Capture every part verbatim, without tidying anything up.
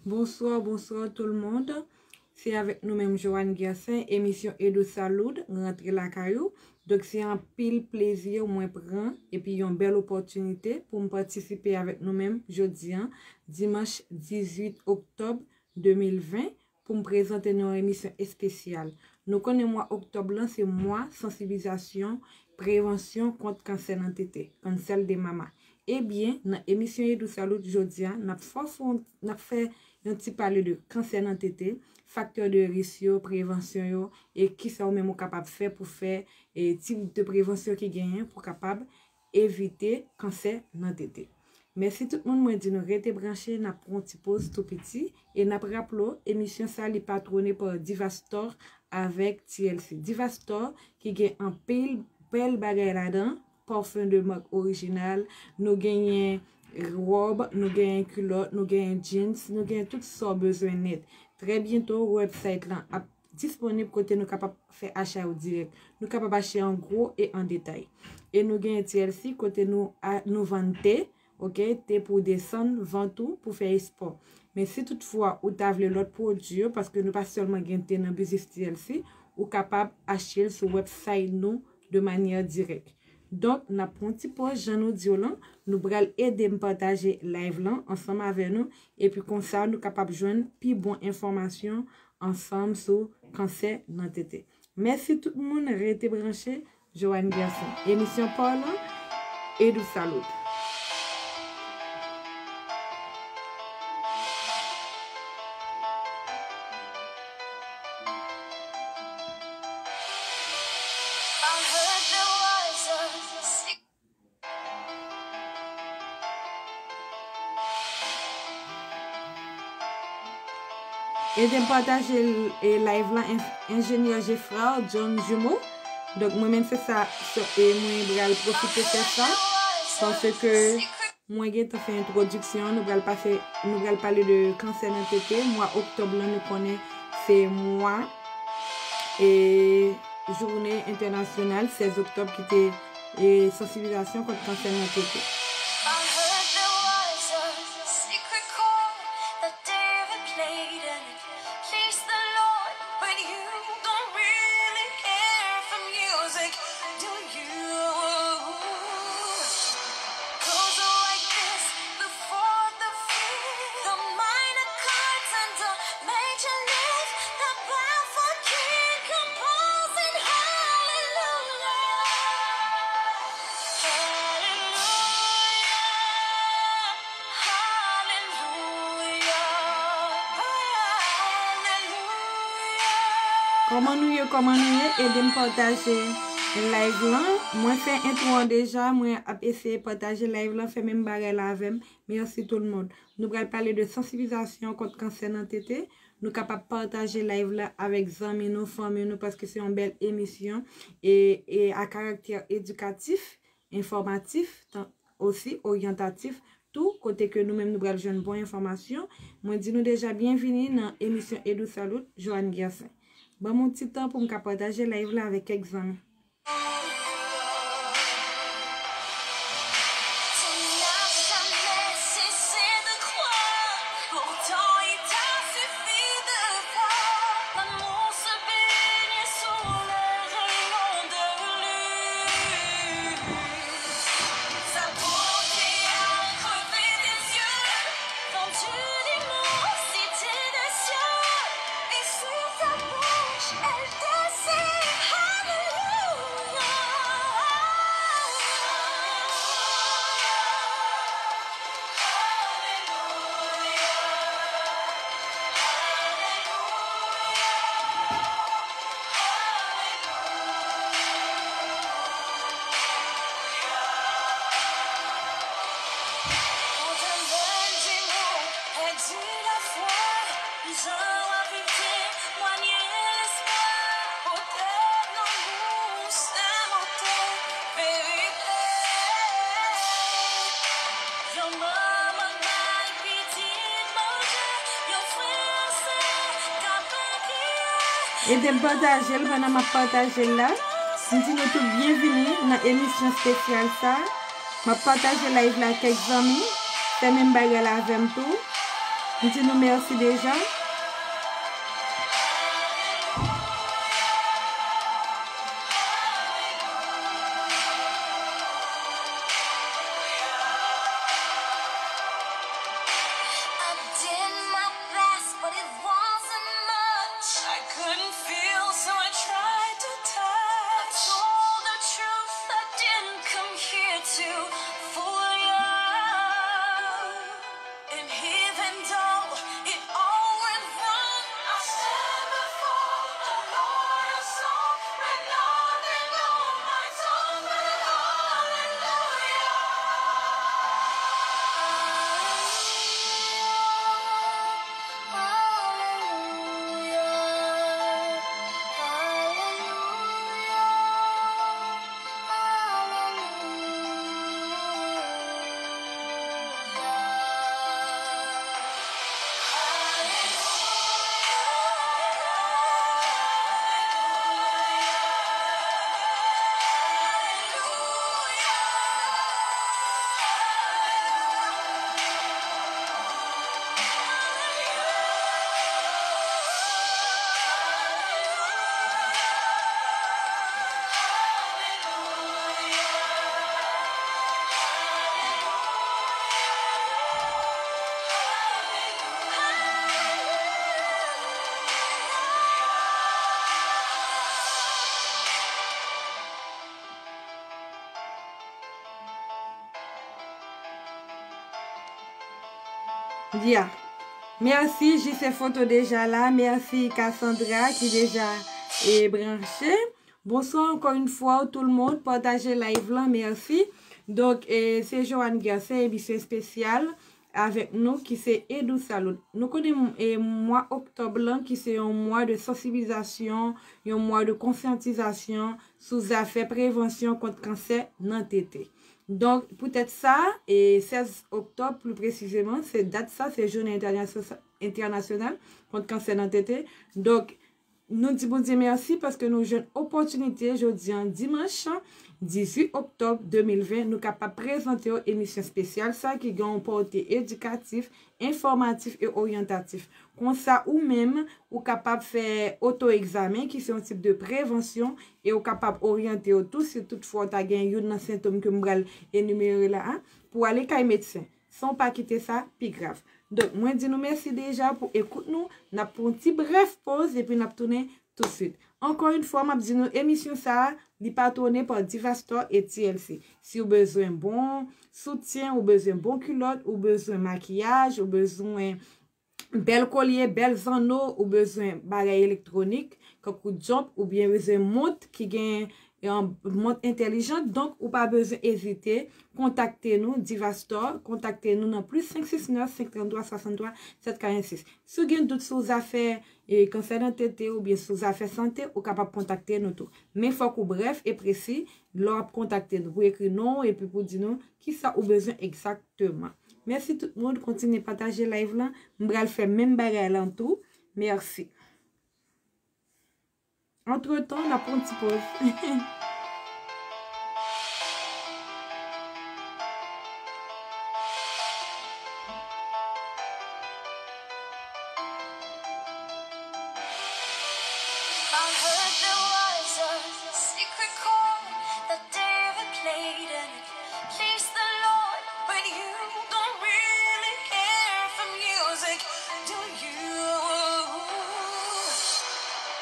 Bonsoir, bonsoir tout le monde. Se avèk nou menm Joanne Gersaint, emisyon Edo Salud, rantre lakay ou. Donk se anpil plezi mwen pran epi yon bèl opòtinite pou m patisipe avèk nou menm jodi a, dimanch dizuit oktòb de mil ven, pou m prezante nou yon emisyon espesyal. Nou konnen mwa oktòb lan se mwa sansibilizasyon, prevansyon kont kansè nan tete, kansè de mama. Ebyen, nan emisyon Edo Salud jodi a, n ap fè, n ap fè yon ti pale de kansè nan tete, faktè de risk yo, prevansyon yo, e kisa ou menm ou kapab fè pou fè, e tip de prevansyon ki genyen pou kapab evite kansè nan tete. Mèsi tout moun, mwen di nou rete branche, n ap pran yon ti poz tou piti, e n ap raple w, emisyon sa li patwone pa Diva Store avèk T L C. Diva Store ki gen anpil bèl bagay ladan, pafen de mak orijinal, nou genyen wòb, nou genyen kilòt, nou genyen jeans, nou genyen tout sa w bezwen nèt. Trè byento, website lan ap disponib kote nou kapab fè acha yo dirèk. Nou kapab achte an gwo e an detay. E nou genyen T L C kote nou, a, nou vann te, oke, te pou desann, vant ou pou fè espò. Men si toutfwa ou ta vle lòt pwodui yo, paske nou pa sèlman gen te nan biznis T L C, ou kapab achte l sou website nou de manyè dirèk. Donk, n ap pran ti poz, jan nou di w lan, nou pral ede m pataje live lan ansanm avè nou, epi konsa nou kapab jwenn pi bon enfòmasyon ansanm sou kansè nan tete. Mèsi tout moun, rete branche, Joanne Gersaint. Emisyon pa w lan, Edo Salud. I heard there was a sick Ede m pataje l, e, live lan, en- enjenyè Geffrard, John Jumeau. Donk mwen menm se sa, se- e mwen pral pwofite fè sa, paske mwen gentan fè entwodiksyon an, nou pral pase, nou pral pale de kansè nan tete. Mwa oktòb lan nou konnen se mwa, e, jounen entènasyonal sèz oktòb ki te, e, sansibilizasyon kont kansè nan tete. I heard there was a secret chord that David played and it pleased the Lord, but you don't really care for music, do you? Goes like this, the fourth, the fifth, the minor chords and the major lift, the baffled king composing hallelujah. Hallelujah, hallelujah, hallelujah. Kòman nou ye, kòman nou ye? Ede m pataje live lan. Mwen fè entwo an deja, mwen ap eseye pataje live lan, fè menm bagay la avè m. Mèsi tout moun. Nou pral pale de sansibilizasyon kont kansè nan tete. Nou kapab pataje live la avèk zanmi nou, fanmi nou, paske se yon bèl emisyon e, e a karaktè edikatif, enfòmatif, tan, osi oryantatif tou, kote ke nou menm nou pral jwenn bon enfòmasyon. Mwen di nou deja byenvini nan emisyon Edo Salud, Joanne Gersaint. Ban m yon ti tan pou m ka pataje live la avèk kèk zanmi. Tu n'as jamais cessé de croire, pourtant il t'a suffi de voir l'amour se baigner sous les rayons de lune. Sa beauté a crevé tes yeux, vendu l'immensité des cieux, et sur ta bouche elle te sait Hallelujah. Pour ta bonne jumeau, perdu la foi, ils ont envie de témoigner l'espoir. Protège nos nous, c'est monté vérité. Yon manman k bay pitit manje, yon frè, yon sè k ap enpliye. Ede m pataje l pandan m ap pataje l la. M di nou tout byenvini nan emisyon espesyal sa. M ap pataje live la ak kèk zanmi. Fè menm bagay la avè m tou. M di nou mèsi deja. I did my best, but it wasn't much. I couldn't feel, so I tried to touch. I told the truth, I didn't come here to fool you. And even though it all went wrong, I stand before the Lord of song with nothing on my tongue but hallelujah. Hallelujah. Hallelujah. Ya. Mèsi, J C Foto deja la. Mèsi, Cassandra, ki deja e branche. Bonswa ankò yon fwa, tout le monde. Pataje live lan, mèsi. Donk, e, se Joanne Gercin, emisyon espesyal avèk nou, ki se Edou Salud. Nou konnen, e, mwa oktòb lan, ki se yon mwa de sansibilizasyon, yon mwa de konsyantizasyon sou zafè prevansyon kont kansè nan tete. Donk, poutèt sa, e sèz oktòb, pli presizeman, se dat sa, se jounen entènasyon-, entènasyonal kont kansè nan tete. Donk, nou di Bondye mèsi paske nou jwenn opòtinite jodi an, dimanch dizuit oktòb de mil ven, nou kapab prezante w emisyon espesyal sa ki gen yon pòte edikatif, enfòmatif e oryantatif. Konsa, ou menm, ou kapab fè oto egzamen, ki se yon tip de prevansyon, e ou kapab oryante w tou si toutfwa w ta gen youn nan sentòm ke m pral enimere la a, pou ale kay medsen, san w pa kite sa pi grav. Donk, mwen di nou mèsi deja pou ekout nou. N ap pran yon ti brèf poz, epi n ap tounen toutswit. Ankò yon fwa, m ap di nou, emisyon sa a, li patwone pa Divastor e T L C. Si w bezwen bon soutyen, ou bezwen bon kilòt, ou bezwen makiyaj, ou bezwen bèl kolye, bèl zanno, ou bezwen bagay elektwonik, kankou jump, oubyen bezwen mont ki gen, e, mont entèlijan, donk ou pa bezwen ezite, kontakte nou, Divastor, kontakte nou nan plis senk sis nèf, senk trant twa, swasann twa, sèt karant sis. Si w gen dout sou zafè, e, kansè nan tete oubyen sou zafè sante, ou kapab kontakte nou tou. Men fòk ou brèf e presi lè w ap kontakte nou, pou ekri non w epi pou di nou kisa ou bezwen egzakteman. Mèsi tout moun, kontinye pataje live lan. M pral fè menm bagay lan tou. Mèsi. Antretan, n ap pran ti poz. I heard there was a secret chord that David played and it pleased the Lord, but you don't really care for music, do you?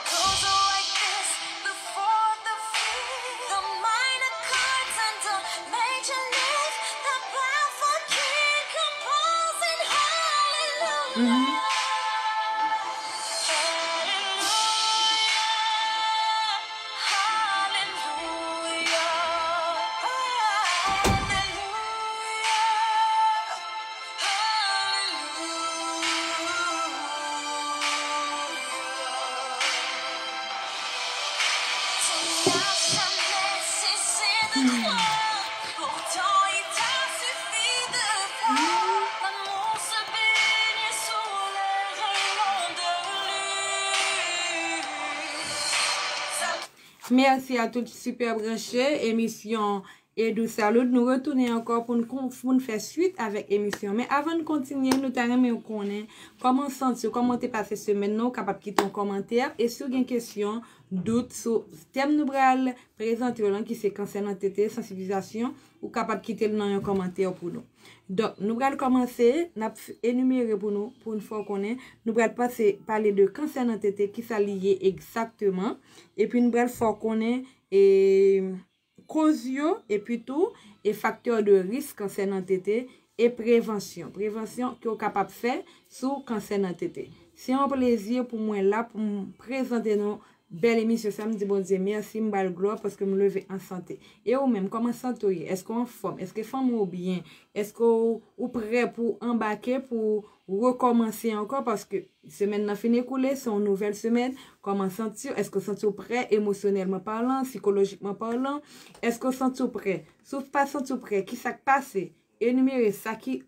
Goes like this, the fourth, the fifth, the minor chords and the major lift, the powerful king composing hallelujah. Mèsi a tout Super Branche, emisyon Edou Salud, nou retounen ankò pou n pou n fè swit avèk emisyon. Men avan n kontinye, nou ta renmen konnen kòman w santi w, kòman w te pase semèn nan. Ou kapab kite yon kòmantè. E si w gen kesyon, dout sou tèm nou pral prezante w lan, ki se kansè nan tete, sansibilizasyon, ou kapab kite l nan yon kòmantè pou nou. Donk, nou pral kòmanse, n ap enimere pou nou, pou n fè w konnen. Nou pral pase pale de kansè nan tete, kisa li ye egzakteman. Epi nou pral fè w konnen e koz yo, epi tou e faktè de risk kansè nan tete, e prevansyon. Prevansyon ke w kapab fè sou kansè nan tete. Se yon plezi pou mwen la pou m prezante nou bèl emisyon sa. M di Bondye mèsi, m ba l glwa paske m leve an sante. E ou menm, kòman sante w ye? Èske w anfòm? Èske fanmi w byen? Èske w, ou prè pou anbake, pou rekòmanse ankò? Paske semèn nan fin ekoule, se yon nouvèl semèn. Kòman santi w? Èske w santi w prè emosyonèlman palan, sikolojikman palan? Èske w santi w prè? Si w pa santi w prè, kisa k pase? Enimere sa ki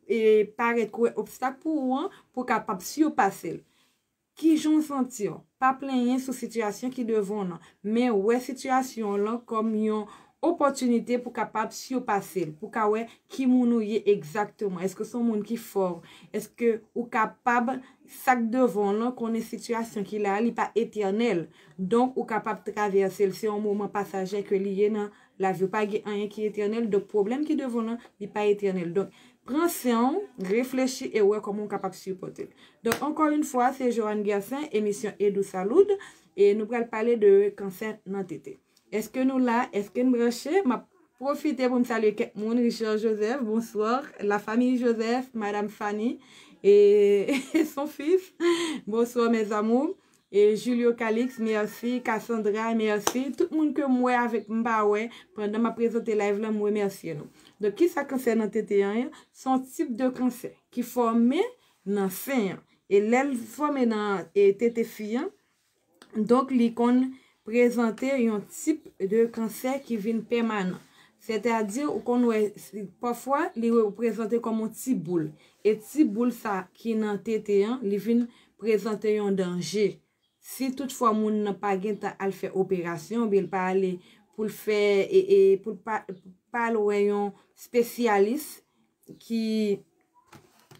e, parèt kòm obstak pou ou an, pou w kapab sipase l. Kijan w santi w? Pa plenyen sou sitiyasyon ki devan w lan, men wè sitiyasyon w lan kòm yon opòtinite pou kapab sipase l, pou ka wè ki moun ou ye egzakteman. Èske w se yon moun ki fò? Èske ou kapab, sa k devan w lan, konnen sitiyasyon ki la a, li pa etènèl. Donk, ou kapab travèse l. Se yon moman pasajè ke li ye nan lavi w. Pa gen anyen ki etènèl. Donk, pwoblèm ki devan w lan, li pa etènèl. Donk, pran san w, reflechi e wè kòman w kapab sipòte l. Donk, ankò yon fwa, se Joanne Gersaint, emisyon Edou Salud, e nou pral pale de kansè nan tete. Èske nou la? Èske n branche? M ap pwofite pou m salye kèk moun. Richard Joseph, bonsoir. La famille Joseph, Madame Fanny et son fils. Bonsoir, mes amours. E Julio Calix, mèsi. Cassandra, mèsi. Tout moun ke m wè avèk m pa wè, pandan m ap prezante live lan, m remèsye nou. Donk, kisa kansè nan tete an ye? Se yon tip de kansè ki fòme nan sen an. E lè l fòme nan e, tete fi an, donk, li konn prezante yon tip de kansè ki vin pèmanan. Sètadi, ou konn wè, si- pafwa, li reprezante kòm yon ti boul. E ti boul sa ki nan tete an, li vin prezante yon danje. Si toutfwa moun nan pa gentan al fè operasyon, oubyen l pa ale pou l fè, e, e, pou l pa, pa al wè yon espesyalis ki,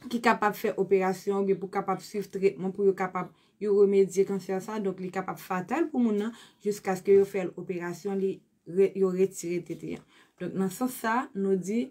ki kapab fè operasyon, oubyen pou kapab swiv tretman, pou yo kapab yo remedye kansè sa. Donk, li kapab fatal pou moun nan, jiskaske yo fè l operasyon, li re- yo retire tete an. Donk, nan sans sa, nou di,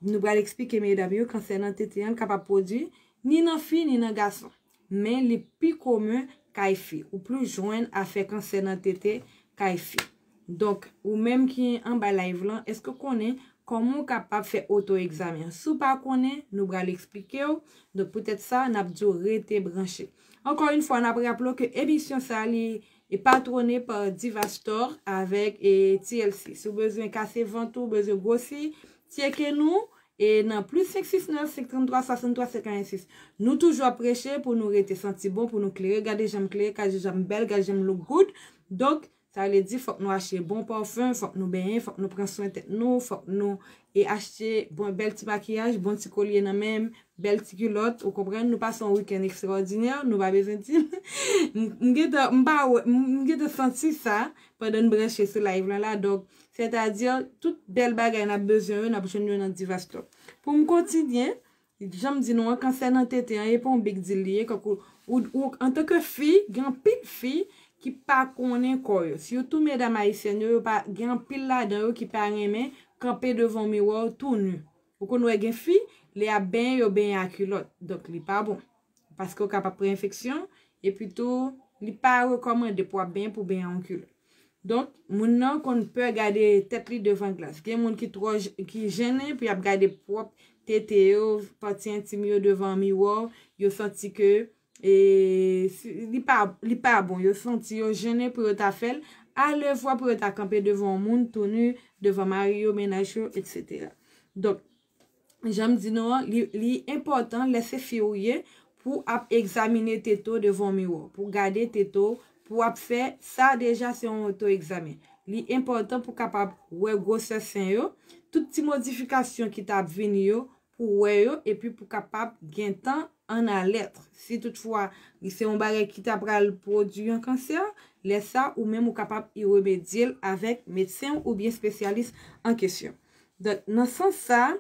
nou pral eksplike medam yo, kansè nan tete an kapab pwodui ni nan fi, ni nan gason. Men li pi komen kay fi. Ou plis jwenn afè kansè nan tete kay fi. Donk, ou menm ki anba live lan, èske w konnen kòman w kapab fè oto egzamen an? Si w pa konnen, nou pral eksplike w. Donk, poutèt sa, n ap di w rete branche. Ankò yon fwa, n ap raple w ke emisyon sa, li e patwone pa Diva Store avèk e T L C. Si w bezwen kase vant ou, bezwen gwosi, tcheke nou e nan plis senk sis nèf, senk tranntwa, swasanntwa, senkann sis. Nou toujou ap preche pou nou rete santi bon, pou nou klere. Gade jan m klere, gade jan m bèl, gade jan m look good. Donk, sa vle di fòk nou achte bon pafen, fòk nou benyen, fòk nou pran swen tèt nou, fòk nou e achte bon, bèl ti makiyaj, bon ti kolye nan men m, bèl ti kilòt, ou konprann, nou pase yon wikenn ekstraòdinè, nou pa bezwen di m. M m gentan, m pa wè, m m gentan santi sa pandan n branche sou live lan la. Donk, sètadi, tout bèl bagay n ap bezwen yo, n ap jwenn yo nan Diva Store. Pou m kontinye, jan m di nou an, kansè nan tete an, e pa yon big deal li ye, kankou, ou, ou, antanke fi, gen anpil fi ki pa konnen kò yo. Sitou medam ayisyèn yo, yo pa, gen anpil ladan yo ki pa renmen kanpe devan miwa w tou ni. Ou konn wè gen fi, lè y ap benyen, yo benyen a kilòt. Donk, li pa bon. Paske w kapab pran enfeksyon, epi tou, li pa rekòmande pou w ap benyen pou benyen an kilòt. Donk, moun nan konn pè gade tèt li devan glas. Gen moun ki twò j- ki jennen pou y ap gade pwòp tete yo, pati entim yo devan miwa, yo santi ke e, si- li pa, li pa bon. Yo santi yo jennen pou yo ta fè l. Alevwa pou yo ta kanpe devan yon moun tou ni, devan mari yo, mennaj yo, etsetera. Donk, jan m di nou an, li, li enpòtan lè se fi ou ye pou ap egzamine tete w devan miwa, pou gade tete w, pou ap fè sa deja se yon oto egzamen. Li enpòtan pou kapab wè gwosè sen yo, tout ti modifikasyon ki ta ap vini yo, pou wè yo, epi pou kapab gentan an alèt. Si toutfwa se yon bagay ki ta pral pwodui yon kansè, lè sa ou menm ou kapab iremedye l avèk medsen w oubyen espesyalis an kesyon. Donk, nan sans sa,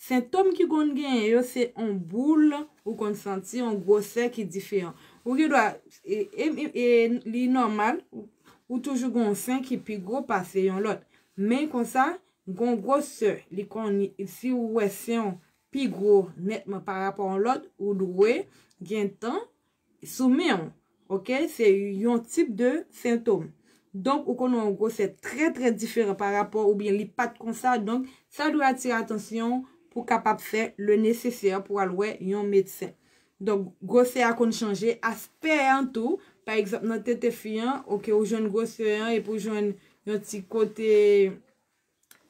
sentòm ki konn genyen yo se yon boul ou konn santi, yon gwosè ki diferan. Ou gen dwa, e, e, e, e, li nòmal, ou, ou toujou gen yon sen ki pi gwo pase yon lòt. Men konsa, gen yon gwosè, li konn, si ou wè sen w pi gwo nètman pa rapò yon lòt, ou dwe gentan sou men w. Oke, se yon tip de sentòm. Donk, ou konn wè yon gwosè trè, trè diferan pa rapò, oubyen li pa t konsa. Donk, sa dwe atire atansyon w pou w kapab fè le nesesè pou w al wè yon medsen. Donk, gwosè a konn chanje, aspè an tou. Pa egzanp, nan tete fi an, oke, ou jwenn gwosè an, epi ou jwenn yon ti kote,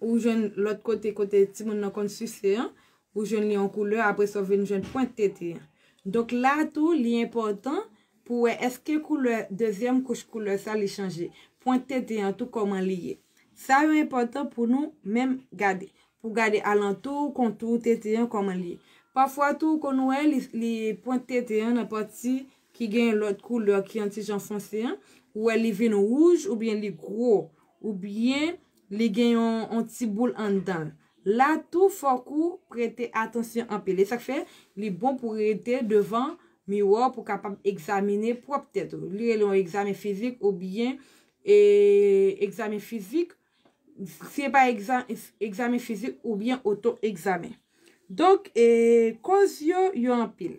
ou jwenn lòt kote, kote timoun nan konn sise an, ou jwenn li yon koulè, apre sa, ou vin jwenn pwent tete an. Donk, la tou, li enpòtan pou wè èske koulè, dezyèm kouch koulè sa, li chanje. Pwent tete an tou, kòman li ye. Sa yo enpòtan pou nou menm gade. Pou gade alantou, kontou tete an, kòman li ye. Pafwa tou, ou konn wè li, li pwent tete an nan pati ki gen lòt koulè ki yon ti jan fonse an, ou wè li vin wouj oubyen li gwo, oubyen li gen yon, yon ti boul anndan l. La tou, fòk ou prete atansyon anpil. E sa k fè, li bon pou rete devan miwa pou kapab egzamine pwòp tèt ou. Li rele yon egzamen fizik oubyen, e, egzamen fizik, se pa egza-, egzamen fizik oubyen oto egzamen. Donk, e, koz yo, yo anpil.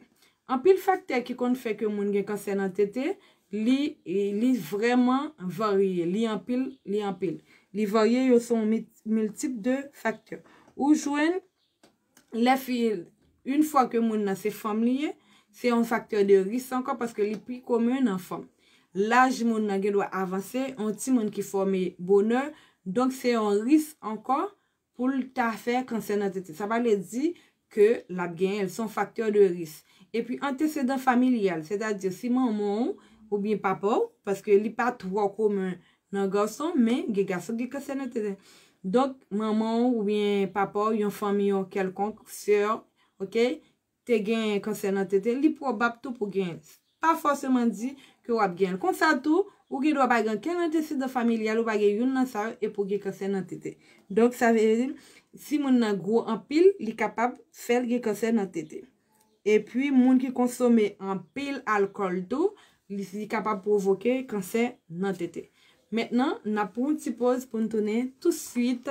Anpil faktè ki konn fè ke moun gen kansè nan tete, li, e, li vrèman varye. Li anpil, li anpil. Li varye, yo se yon mit-, miltip de faktè. Ou jwenn lè fi, yon fwa ke moun nan se fanm li ye, se yon faktè de risk ankò paske li pi komen nan fanm. Laj moun nan gen dwa avanse, yon timoun ki fòme bonè, donk se yon risk ankò pou l ta fè kansè nan tete. Sa pa vle di ke l ap genyen l, se yon faktè de risk. Epi antesedan familyal, sètadi si manman w oubyen papa w, paske li pa twò komen nan gason, men gen gason ki gen kansè nan tete. Donk, manman w oubyen papa w, yon fanmi w kèlkonk, sè, oke, te gen kansè nan tete, li pwobab tou pou gen l. Pa fòseman di ke w ap gen l. Konsa tou, ou gen dwa pa gen okenn antesedan familyal, ou pa gen youn nan sa yo, epi w gen kansè nan tete. Donk, sa vle di, si moun nan gwo anpil, li kapab fè l gen kansè nan tete. Epi, moun ki konsome anpil alkòl tou, li, li kapab pwovoke kansè nan tete. Mentnan, n ap pran yon ti poz pou n tounen tousuit.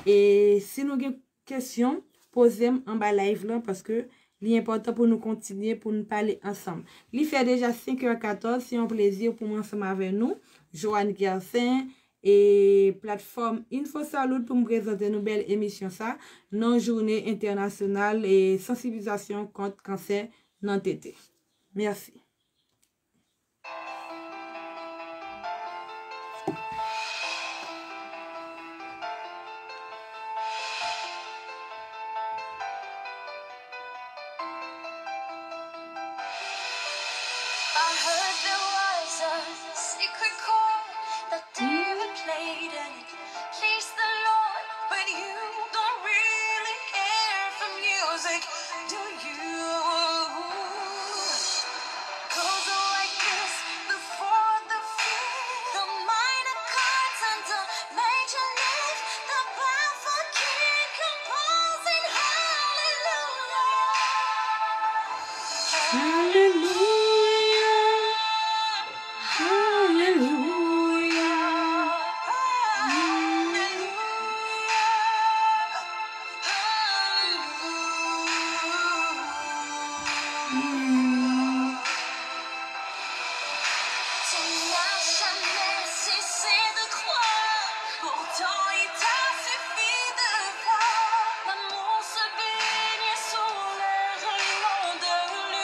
E si nou gen kesyon, poze m anba live lan, paske li enpòtan pou nou kontinye, pou n pale ansanm. Li fè deja senk è katòz, se yon plezi pou mwen ansanm avè nou, Joanne Gersaint, e platfòm Info Salud pou m prezante nou bèl emisyon sa nan jounen entènasyonal e sansibilizasyon kont kansè nan tete. Mèsi. I heard there was a secret chord that David played and it pleased the Lord. When you don't really care for music, do you? Goes like this, the fourth, the fifth, the minor chords and the major ninth, the powerful key composing hallelujah. Hallelujah. Hallelujah. Hallelujah. Tu n'as jamais cessé de croire, pourtant il t'a suffi de voir l'amour se baigner sous les rayons de lune.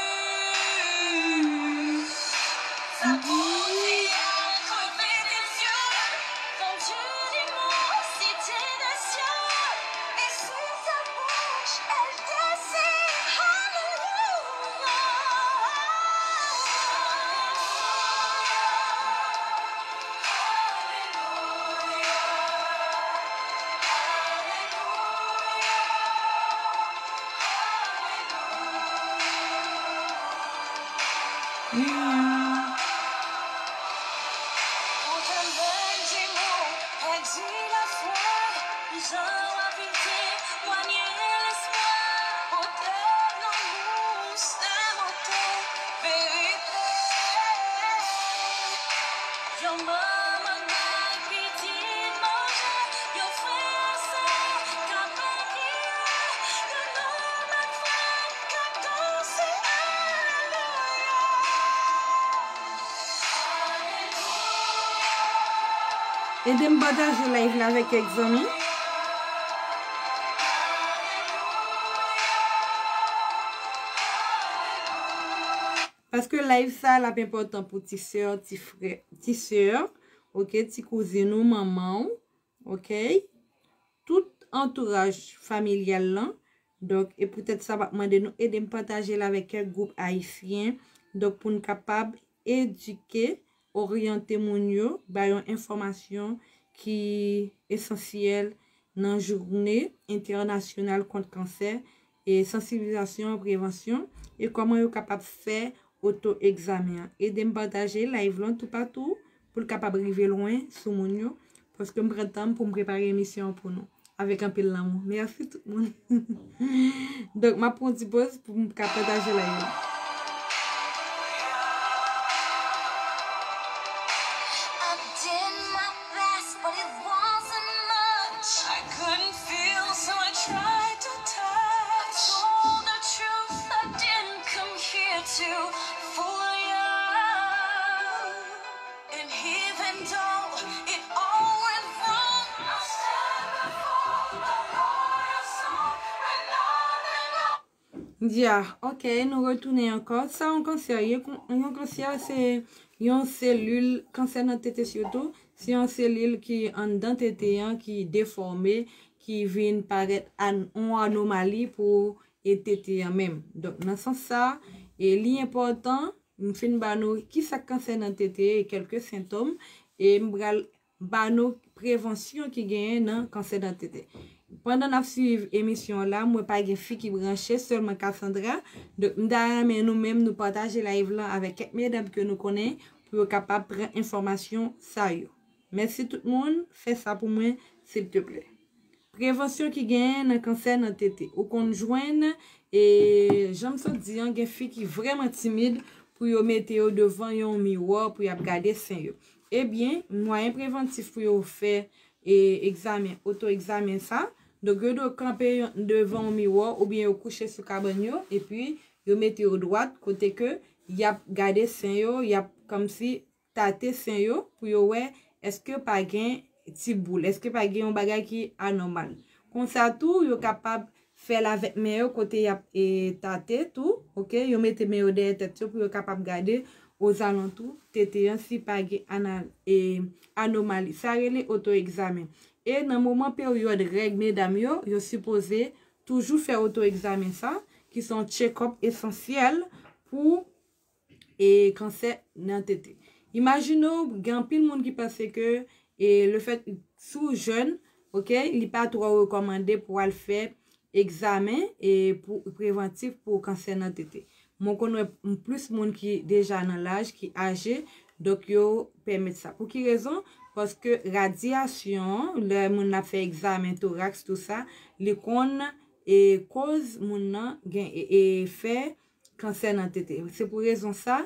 Sa beauté a crevé tes yeux, vendu d'immensité des cieux, et sur ta bouche elle décide hallelujah. Ou te vle di nou pèdi lafwa, jan w ap piti, pwanye lespwa, pote lanmou, se moto, verite. Yon manman bay pitit manje, yon frè sè k ap makiye, yon nonm ak fanm k ap danse, alelouya. Ede m pataje live la avèk kèk zanmi. Paske live sa l ap enpòtan pou ti sè, ti frè, ti sè, oke, ti kouzin ou, manman w, oke, tout antouraj familyal lan. Donk, e poutèt sa, m ap mande nou ede m pataje l avèk kèk gwoup ayisyen. Donk, pou n kapab edike, oryante moun yo, bay yon enfòmasyon ki esansyèl nan jounen entènasyonal kont kansè, e sansibilizasyon, prevansyon, e kòman yo kapab fè oto egzamen an. Ede m pataje live lan toupatou pou l kapab rive lwen sou moun yo, paske m pran tan m pou m prepare emisyon an pou nou avèk anpil lanmou. Mèsi tout moun. Donk, m ap pran yon ti poz pou m ka pataje live lan. I did my best, but it wasn't much. I couldn't feel, so I tried to touch. I told the truth, I didn't come here to fool you. And even though it all went wrong, I stand before the Lord of song, and nothing. Ya, ok, nou retounen ankò. Sa yon kansè ye, yon kansè se yon selil, kansè nan tete sitou, se yon selil ki anndan tete an, ki defòme, ki vin parèt an, yon anomali pou e tete an menm. Donk, nan sans sa, e li enpòtan, m fin ba nou kisa k kansè nan tete e kèlke sentòm, e m pral ba nou prevansyon ki genyen nan kansè nan tete. Pandan n ap swiv emisyon an la, m wè pa gen fi ki branche, sèlman Cassandra. Donk, m ta renmen nou menm, nou pataje live lan avèk kèk medam ke nou konnen pou yo kapab pran enfòmasyon sa yo. Mèsi tout moun, fè sa pou mwen, silteplè. Prevansyon ki genyen nan kansè nan tete. Ou konn jwenn, e, jan m sot di an, gen fi ki vrèman timid pou yo mete yo devan yon miwa pou y ap gade sen yo. Ebyen, mwayen prevantif pou yo fè, e, egzamen, oto egzamen sa, donk yo dwe kanpe yon, devan yon miwa oubyen yo kouche sou kabann yo, epi yo mete yo dwat kote ke y ap gade sen yo, y ap kòmsi tate sen yo pou yo wè èske pa gen ti boul, èske pa gen yon bagay ki anòmal. Konsa tou, yo kapab fè l avèk men yo kote y ap, e, tate tou, ok? Yo mete men yo dèyè tèt yo pou yo kapab gade ozalantou tete an si pa gen ana-, e, anomali. Sa rele oto egzamen. E nan moman peryòd règ medam yo, yo sipoze toujou fè oto egzamen sa, ki se yon tchekòp esansyèl pou e kansè nan tete. Imajine w, gen anpil moun ki panse ke, e, lefèt si w jèn, ok, li pa twò rekòmande pou al fè egzamen, e, pou prevantif pou kansè nan tete. Mwen konn wè m-, plis moun ki deja nan laj, ki aje, donk yo pèmèt sa. Pou ki rezon? Paske radyasyon, lè moun ap fè egzamen toraks, tou sa, li konn, e, koz moun nan gen, e, e fè kansè nan tete. Se pou rezon sa,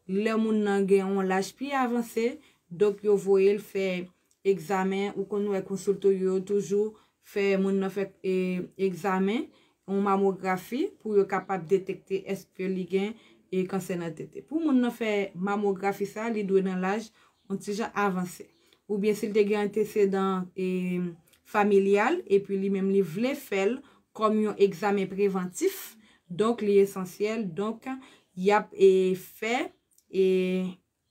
lè moun nan gen yon laj pi avanse, donk yo voye l fè egzamen, ou konn wè konsilto yo toujou fè moun nan fè, e, egzamen, yon mamografi pou yo kapab detekte èske li gen, e, kansè nan tete. Pou moun nan fè mamografi sa, li dwe nan laj yon ti jan avanse. Oubyen si l te gen antesedan, e, familyal, epi li menm li vle fè l kòm yon egzamen prevantif, donk li esansyèl, donk y ap, e, fè, e,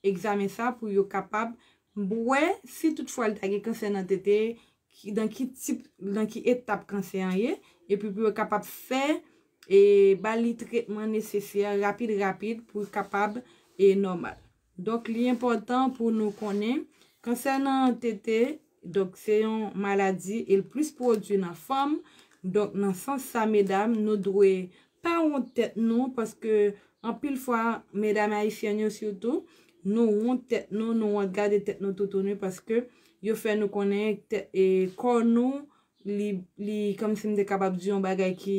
egzamen sa pou yo kapab wè si toutfwa l ta gen kansè nan tete, ki, nan ki tip, nan ki etap kansè an ye, epi pou yo kapab fè, e, ba li tretman nesesè rapid rapid pou l kapab, e, nòmal. Donk, li enpòtan pou nou konnen kansè nan tete, donk, se yon maladi e l plis pwodui nan fanm. Donk, nan sans sa, medam, nou dwe pa wont tèt nou, paske anpil fwa, medam ayisyèn yo sitou, nou wont tèt nou, nou wont gade tèt nou toutouni paske yo fè nou konnen tè- e, kò nou, li, li kòmsi m te kapab di yon bagay ki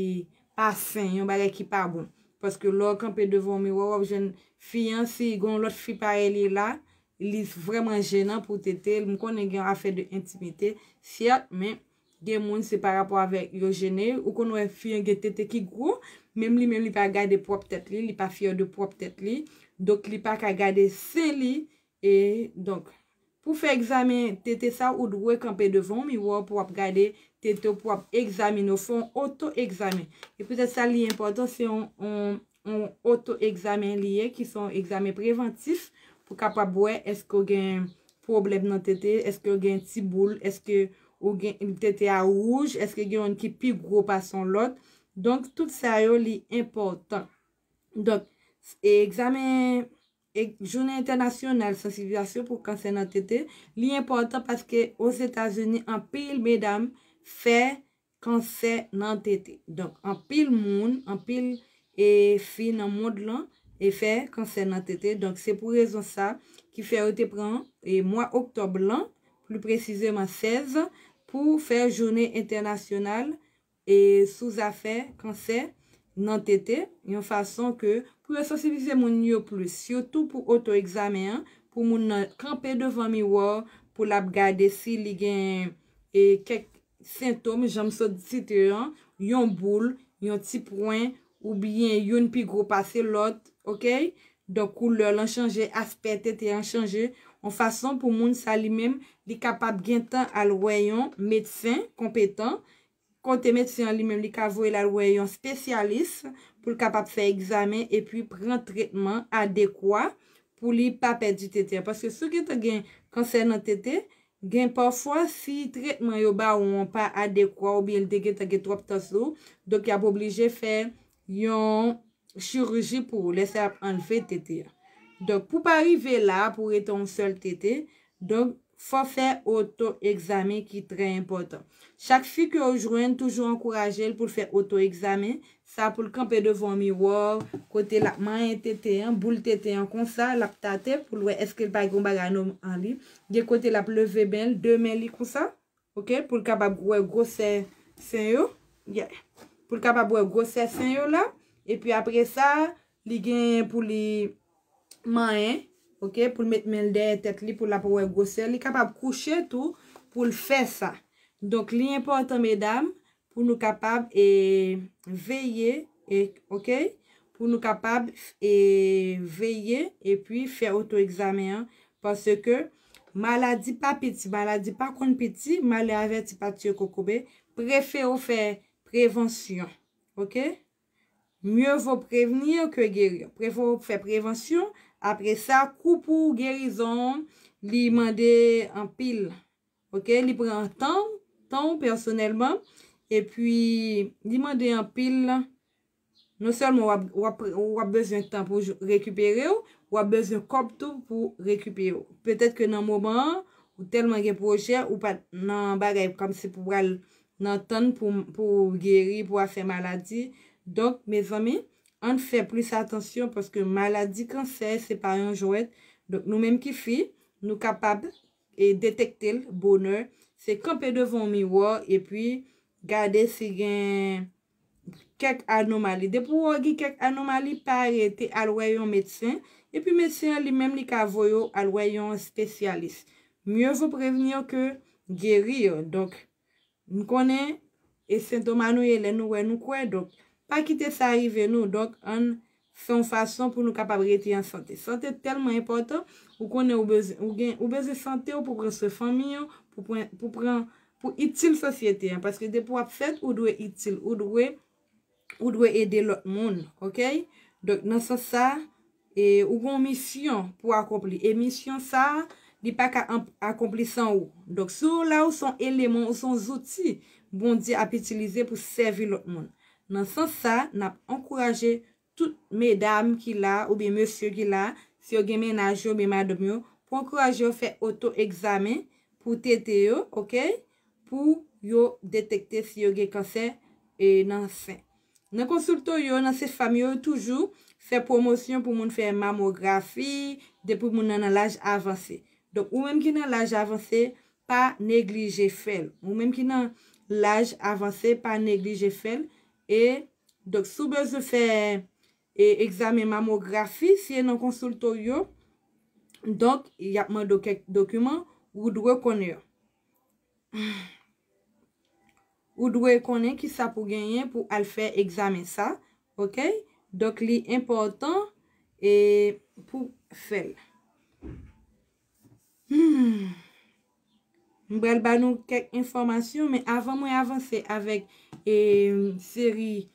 pa sen, yon bagay ki pa bon. Paske lè w kanpe devan yon miwa, w ap jwenn fi an, si gen yon lòt fi parèy li la, li vrèman jenan pou tete l. M konnen gen afè de entimite, sèt, men gen moun se pa rapò avèk yo jene. Ou konn wè fi an gen tete ki gwo, menm li menm li pa gade pwòp tèt li, li pa fyè de pwòp tèt li. Donk, li pa ka gade sen li. E donk, pou fè egzamen tete sa, ou dwe kanpe devan yon miwa pou w ap gade tete w, pou w ap egzamine w, fè yon oto-egzamen. E poutèt sa, li enpòtan, se yon, yon, yon oto-egzamen li ye, ki se yon egzamen prevantif, pou kapab wè èske w gen pwoblèm nan tete, èske w gen ti boul, èske ou gen tete a wouj, èske gen youn ki pi gwo pase yon lòt. Donk, tout sa yo, li enpòtan. Donk, e egzamen e jounen entènasyonal sansibilizasyon pou kansè nan tete, li enpòtan paske Ozetazini, anpil medam fè kansè nan tete. Donk, anpil moun, anpil e fi nan mond lan e fè kansè nan tete. Donk, se pou rezon sa ki fè yo te pran e mwa oktòb lan, pli presizeman sèz, pou fè jounen entènasyonal e sou zafè kansè nan tete, yon fason ke pou yo sansibilize moun yo plis, sitou pou oto-egzamen an, pou moun nan kanpe devan miwa, pou l ap gade si li gen e kèk sentòm, jan m sot site yo an, yon boul, yon ti pwen, oubyen youn pi gwo pase lòt, oke? Donk, koulè l an chanje, aspè tete an chanje, yon fason pou moun sa li menm, li kapab gentan al wè yon medsen konpetan, kote medsen an li menm li ka voye l al wè yon espesyalis pou l kapab fè egzamen epi pran tretman adekwa pou li pa pèdi tete a. Paske si w gentan gen kansè nan tete, gen pafwa si tretman yo ba ou an pa adekwa oubyen l te gentan gen twòp tan sou ou, donk y ap oblije fè yon chiriji pou ou, lè sa y ap anlve tete a. Donk, pou pa rive la, pou rete yon sèl tete, donk, fò fè oto-egzamen ki trè enpòtan. Chak fi ke w jwenn, toujou ankouraje l pou l fè oto-egzamen. Sa pou l kanpe devan yon miwa, kote l ap manyen tete an, boul tete an konsa, l ap tate pou l wè èske l pa gen yon bagay nan li. Gen kote l ap leve men l, de men li konsa, oke, pou l kapab wè gwosè sen yo. Yeah. Pou l kapab wè gwosè sen yo la. Epi apre sa, li gen pou li manyen, oke, pou l met men l dèyè tèt li, pou l ap wè gwosè. Li kapab kouche tou pou l fè sa. Donk, li enpòtan, medam, pou nou kapab e, veye, e, oke, pou nou kapab e, veye epi fè oto-egzamen an, paske maladi pa piti, maladi pa konn piti, malè avèti pa tiye kokobe, prefere w fè prevansyon, oke? Mieux vaut prévenir que guérir. Prefere w fè prevansyon, apre sa, kou pou gerizon, li mande anpil. Oke, li pran tan, tan w pèsonèlman, epi li mande anpil. Non sèlman w ap, w ap, w ap bezwen tan pou jou- rekipere w, w ap bezwen kòb tou pou rekipere w. Petèt ke nan moman an, ou tèlman gen pwojè, ou pa t nan bagay kòmsi pou pral nan tann pou, pou geri, pou afè maladi. Donk, mezanmi, ann fè plis atansyon paske maladi kansè, se pa yon jwèt. Donk, nou menm ki fi, nou kapab e detekte l bonè, se kanpe devan yon miwa epi gade si gen kèk anomali. Depi w wè gen kèk anomali, pa rete, al wè yon medsen. Epi medsen an li menm li ka voye w al wè yon espesyalis. Mieux vaut prévenir que guérir. Donk, m konnen e sentòm a nou ye lè nou wè nou kwè. Donk, pa kite sa rive nou. Donk, ann fè yon fason pou nou kapab rete an sante. Sante tèlman enpòtan, ou konnen ou bezwen, ou gen, ou bezwen sante w pou pran swen fanmi w, pou pran, pou pran, pou itil sosyete an. Paske depi w ap fèt, ou dwe itil, ou dwe, ou dwe ede lòt moun, oke? Donk, nan sans sa, e, ou gen yon misyon pou akonpli. E misyon sa, li pa ka anp- akonpli san ou. Donk, si w la, ou se yon eleman, ou se yon zouti Bondye ap itilize pou sèvi lòt moun. Nan sans sa, n ap ankouraje tout medam ki la oubyen mesye ki la, si yo gen mennaj yo oubyen madanm yo, pou ankouraje yo fè oto-egzamen pou tete yo, oke? Pou yo detekte si yo gen kansè e nan sen. Nan konsilto yo, nan Sefam yo, yo toujou fè pwomosyon pou moun fè mamografi depi moun nan nan laj avanse. Donk, ou menm ki nan laj avanse, pa neglije fè l. Ou menm ki nan laj avanse, pa neglije fè l. E, donk, si w bezwen fè e, egzamen mamografi, si e nan konsilto yo, donk, y ap mande w kèk dokiman, ou dwe konnen yo. Ou dwe konnen ki sa pou genyen pou al fè egzamen sa, oke? Donk, li enpòtan e pou fè l. Hmm. M pral ba nou kèk enfòmasyon, men avan mwen avanse avèk e, seri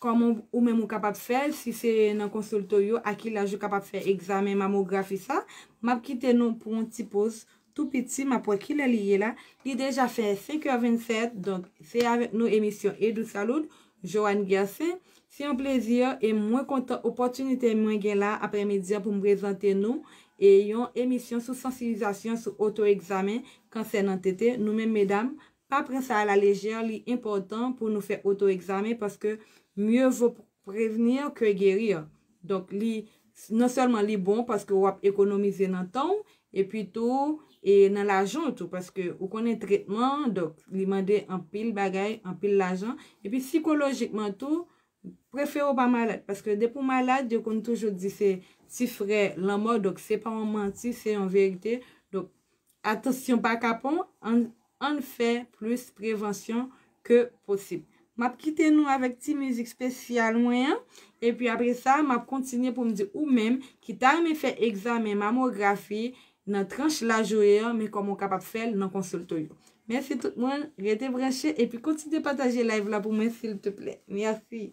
kòman ou menm ou kapab fè l, si se nan konsilto yo, a ki laj ou kapab fè egzamen mamografi sa, m ap kite nou pou yon ti poz tou piti, m ap wè kilè li ye la. Li deja fè senk è vennsèt, donk se avèk nou emisyon Edou Saloud, Joanne Gersin. Se yon plezi e mwen kontan opòtinite mwen gen la aprèmidi a pou m prezante nou e yon emisyon sou sansibilizasyon sou oto egzamen kansè nan tete. Nou menm medam, pa pran sa a la lejè, li enpòtan pou nou fè oto egzamen paske mieux vaut prévenir que guérir. Donk, li, non sèlman li bon paske w ap ekonomize nan tan w, epi tou, e nan lajan w tou, paske ou konnen tretman, donk, li mande anpil bagay, anpil lajan, epi sikolojikman tou, prefere w pa malad, paske depi w malad, yo konn toujou di se ti frè lanmò, donk, se pa yon manti, se yon verite. Donk, atansyon pa kapon, ann, ann fè plis prevansyon ke posib. M ap kite nou avèk ti mizik espesyal mwen an, epi apre sa, m ap kontinye pou m di ou menm ki ta renmen fè egzamen mamografi nan tranch laj ou ye an, men kòman w kapab fè l nan konsilto yo. Mèsi tout moun, rete branche epi kontinye pataje live la pou mwen silteplè. Mèsi.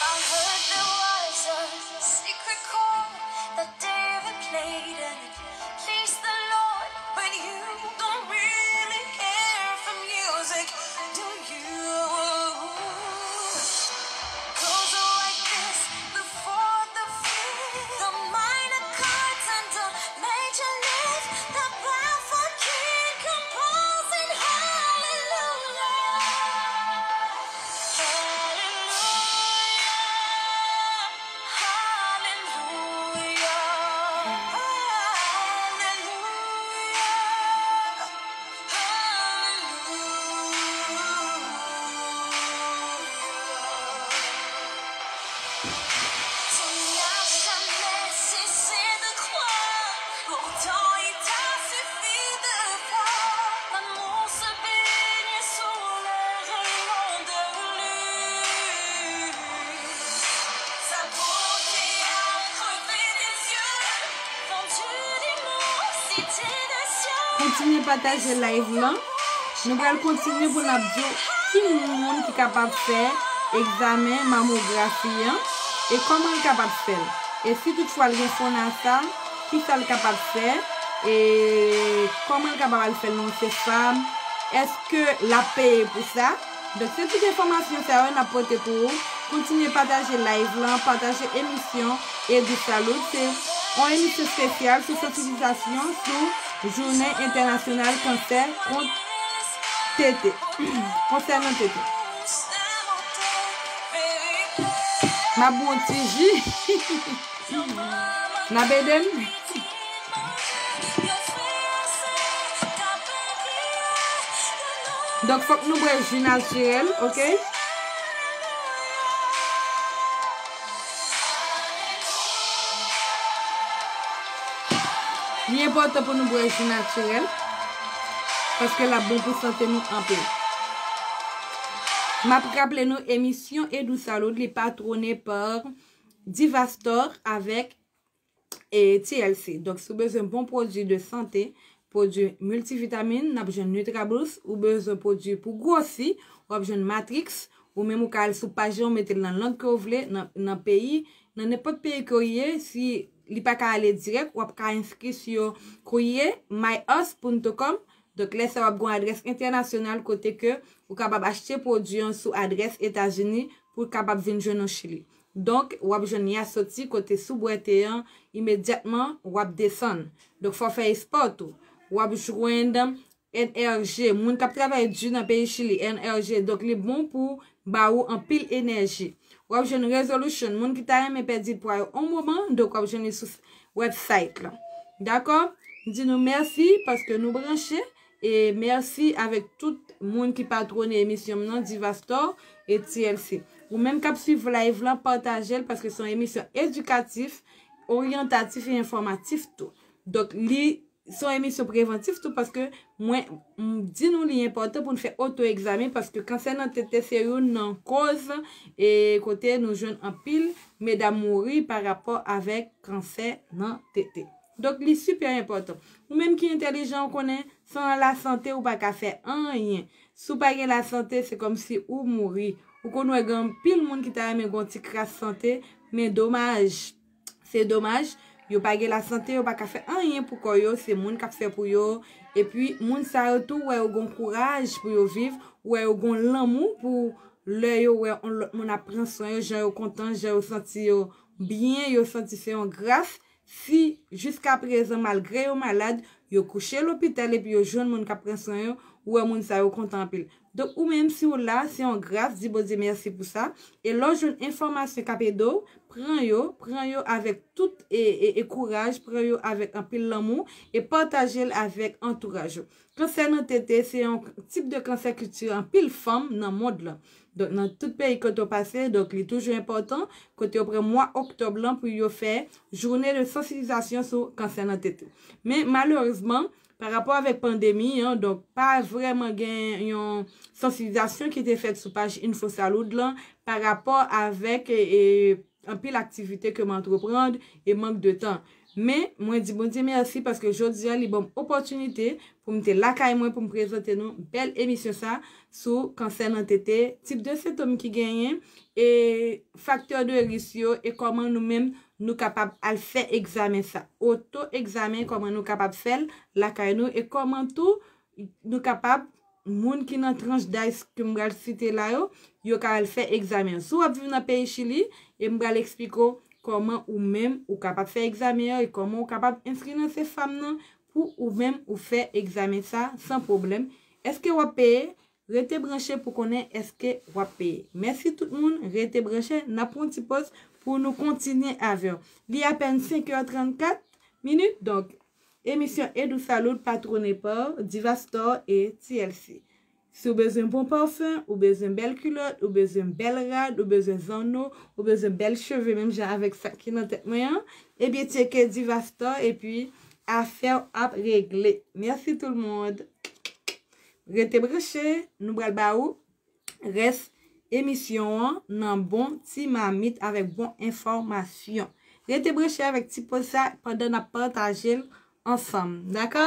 I heard there was a secret chord that David played and it pleased the Lord, but you don't really care for music, do you? Goes like this, the fourth, the fifth, the minor chords and the major lift, the baffled king composing hallelujah. Hallelujah, hallelujah, hallelujah. Kontinye pataje live lan. Nou pral kontinye pou n ap di w ki moun ki kapab fè egzamen mamografi an e kòman l kapab fè l. E si toutfwa l gen FONASA, ki sa l kapab fè e kòman l kapab al fè l nan Sefam, èske l ap peye pou sa? Donk, se tout enfòmasyon sa yo n ap pote pou ou. Kontinye pataje live lan, pataje emisyon Edou Saloud. Se yon emisyon espesyal sou sansibilizasyon sou Jounen Entènasyonal Kansè kont tete. Kansè nan tete. M ap bwè yon ti ji. N ap ede m. Donk, fòk nou bwè ji natirèl, oke? Li enpòtan pou nou bwè ji natirèl, paske l ap bon pou sante nou anpil. M ap raple nou, emisyon Edou Saloud, li patwone pa Divastor avèk e T L C. Donk, si w bezwen bon pwodui de sante, pwodui miltivitamin, n ap jwenn NutraBoost. Ou bezwen pwodui pou gwosi, w ap jwenn Matrix. Ou menm ou ka al sou paj lan, ou mete l nan lang ke w vle, nan, nan peyi, nan nenpòt peyi ke w ye, si li pa ka ale dirèk, w ap ka enskri sou yo kourye, my us punto com. Donk, lè sa w ap gen yon adrès entènasyonal kote ke ou kapab achte pwodui an sou adrès Etazini, pou kapab vin jwenn ou Chili. Donk, w ap jwenn Yasoti kote sou bwè te an, imedyatman, w ap desann. Donk, fò w fè espò tou. W ap jwenn N R G, moun k ap travay di nan peyi Chili, N R G. Donk, li bon pou ba ou anpil enèji. W ap jwenn Resolution, moun ki ta renmen pèdi pwa yo on moman, donk w ap jwenn li sou website la. Dakò? M di nou mèsi paske nou branche e mèsi avèk tout moun ki patwone emisyon m nan, Divastar e T L C. Ou menm k ap swiv live lan, pataje l paske se yon emisyon edikatif, oryantatif e enfòmatif tou. Donk, li se yon emisyon prevantif tou paske mwen m di nou li enpòtan pou n fè oto egzamen paske kansè nan tete se youn nan koz e kote nou jwenn anpil medam mouri pa rapò avèk kansè nan tete. Donk, li sipè enpòtan. Ou menm ki entèlijan, ou konnen, san lasante, ou pa ka fè anyen. Si w pa gen lasante, se kòmsi ou mouri. Ou konn wè gen anpil moun ki ta renmen gen yon ti kras sante, men domaj. Se domaj, yo pa gen lasante, yo pa ka fè anyen pou kò yo, se moun k ap fè pou yo. Epi, moun sa yo tou, wè yo gon kouraj pou yo viv, wè yo gon lanmou pou lè yo wè yon lòt moun ap pran swen yo, jan yo kontan, jan yo santi yo byen, yo santi se yon gras. Si jiskaprezan, malgre yo malad, yo kouche lopital epi yo jwenn moun k ap pran swen yo, ou wè moun sa yo kontan anpil. Donk, ou menm, si w la, se yon gras, di Bondye mèsi pou sa. E lè w jwenn enfòmasyon k ap ede w, pran yo, pran yo avèk tout e, e, e kouraj, pran yo avèk anpil lanmou e pataje l avèk antouraj ou. Kansè nan tete se yon tip de kansè ki tiye anpil fanm nan mond lan. Donk, nan tout peyi kote w pase, donk, li toujou enpòtan kote yo pran mwa oktòb lan pou yo fè jounen de sansibilizasyon sou kansè nan tete. Men, malerezman, pa rapò avèk pandemi an, donk, pa vrèman gen yon sansibilizasyon ki te fèt sou paj Info Salud lan pa rapò avèk, e, e, anpil aktivite ke m antreprann e mank de tan. Men, mwen di Bondye mèsi paske jodi a, li ban m opòtinite pou m te lakay mwen pou m prezante nou bèl emisyon sa sou kansè nan tete, tip de sentòm ki genyen, e faktè de risk yo, e kòman nou menm nou kapab al fè egzamen sa. Oto egzamen, kòman nou kapab fè l lakay nou, e kòman tou nou kapab, moun ki nan tranch daj ke m pral site la yo, yo ka al fè egzamen an. Si w ap viv nan peyi Chili, e m pral eksplike w kòman ou menm ou kapab fè egzamen an e kòman ou kapab enskri nan CEFAM nan pou ou menm ou fè egzamen sa san pwoblèm. Èske w ap peye? Rete branche pou konnen èske w ap peye. Mèsi tout moun, rete branche, n ap pran yon ti poz pou nou kontinye avè w. Li apèn senk è trannkat minit, donk, emisyon Edou Salud, patwone pa Divastar e T L C. Si w bezwen bon pafen, ou bezwen bèl kilòt, ou bezwen bèl rad, ou bezwen zanno, ou bezwen bèl cheve, menm jan avèk sa ki nan tèt mwen an, ebyen tcheke Divastar epi afè w ap regle. Mèsi tout moun. Rete branche, nou pral ba ou rès emisyon an nan bon ti mamit avèk bon enfòmasyon. Rete branche avèk ti poz sa pandan n ap pataje l ansanm, dakò?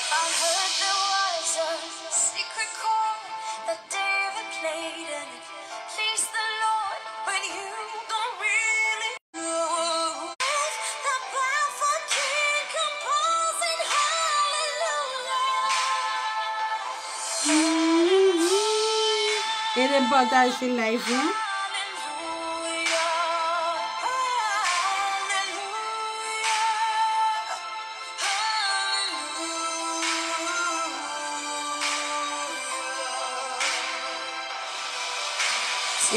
I heard there was a secret chord that David played and it pleased the Lord, but you don't really know. The powerful king composing hallelujah. Ede m pataje live lan.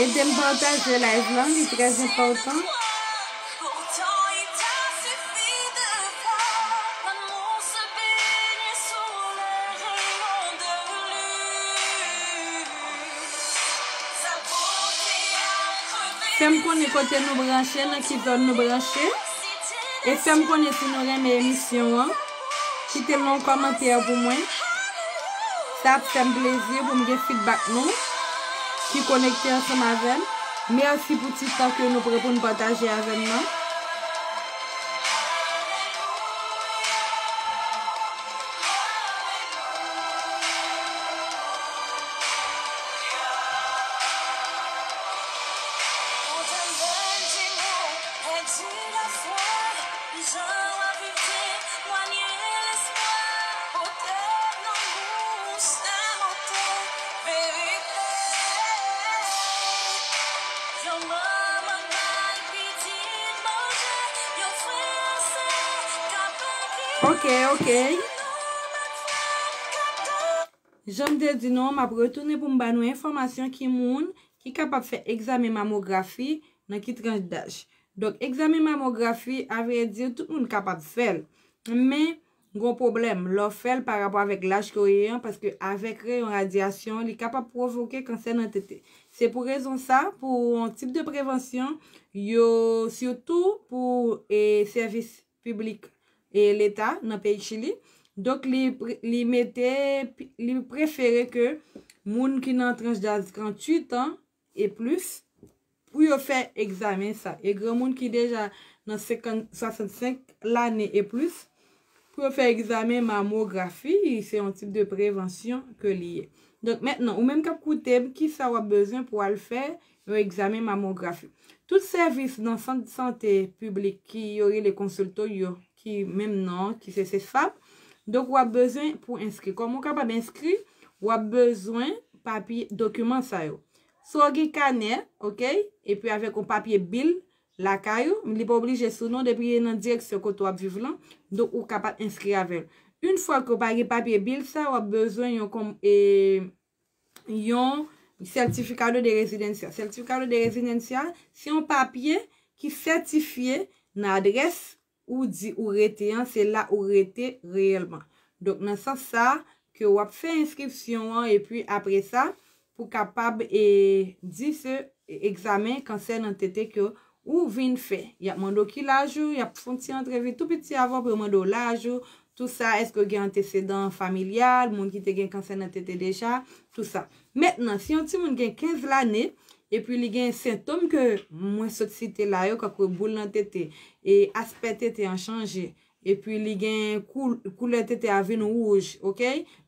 Ede m pataje live lan, li trè enpòtan. Fè m konnen kote nou branche, nan ki zòn nou branche. E fè m konnen si nou renmen emisyon an. Kite m yon kòmantè pou mwen. Sa ap fè m plezi pou m gen feedback nou ki konekte ansanm avè m. Mèsi pou ti tan ke nou pran pou n pataje avè m nan. Ok, ok. Jan m te di nou, m ap retounen pou m ba nou enfòmasyon ki moun ki kapab fè egzamen mamografi nan ki tranch daj. Donk, egzamen mamografi, avrèdi, tout moun kapab fè l. Men, gon pwoblèm lè w fè l pa rapò avèk laj ke w ye an, paske avèk reyon radyasyon, li kapab pwovoke kansè nan tete. Se pou rezon sa, pou yon tip de prevansyon, yo, sitou pou e, sèvis piblik e, Leta nan peyi Chili. Donk, li, pre- li mete, li prefere ke moun ki nan tranch daj tranntuit an e plis, pou yo fè egzamen sa. E granmoun ki deja nan senkant, swasannsenk lane e plis, pou yo fè egzamen mamografi, se yon tip de prevansyon ke li ye. Donk, mentnan, ou menm k ap koute m, ki sa w ap bezwen pou w al fè yon egzamen mamografi? Tout sèvis nan sant sante piblik ki yo rele konsilto yo, ki menm non, ki se CESFAP. Donk, w ap bezwen pou enskri. Kòman w kapab enskri? W ap bezwen papye, dokiman sa yo. Swa w gen kanè, ok, epi avèk yon papye bil lakay ou, li pa oblije sou non, depi li nan direksyon kote w ap viv lan, donk ou kapab enskri avè l. Yon fwa ke w pa gen papye bil sa, w ap bezwen yon kòm, e, yon certificado de residencia. Certificado de residencia, se yon papye ki sètifye nan adrès ou di ou rete an, se la ou rete reyèlman. Donk, nan sans sa, ke w ap fè enskripsyon an, epi apre sa, pou kapab e, di se egzamen kansè nan tete ke ou vin fè. Y ap mande w ki laj ou, y ap fè yon ti antrevi tou piti avan pou yo mande w laj ou, tou sa, èske w gen antesedan familyal, moun ki te gen kansè nan tete deja, tou sa. Mentnan, si yon timoun gen kenz lane, epi li gen sentòm ke mwen sot site la yo, kankou boul nan tete, e aspè tete an chanje, epi li gen kou- koulè tete a vin wouj, ok?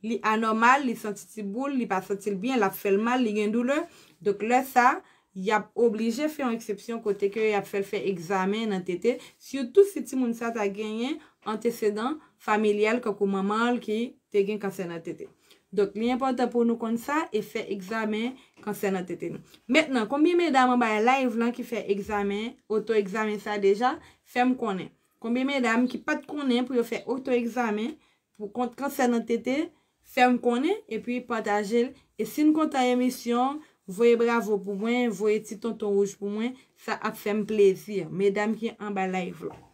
Li anòmal, li santi ti boul, li pa santi l byen, l ap fè l mal, li gen doulè. Donk, lè sa, y ap oblije fè yon eksepsyon kote ke y ap fè l fè egzamen nan tete, sitou si timoun sa ta genyen antesedan familyal, kankou manman l ki te gen kansè nan tete. Donk, li enpòtan pou nou konn sa e fè egzamen kansè nan tete nou. Mentnan, konbyen medam anba live lan ki fè egzamen, oto egzamen sa deja? Fè m konnen. Konbyen medam ki pa t konnen pou yo fè oto egzamen pou kont kansè nan tete? Fè m konnen, epi pataje l. E si n kontan emisyon, voye bravo pou mwen, voye ti tonton wouj pou mwen, sa ap fè m plezi. Medam ki anba live lan.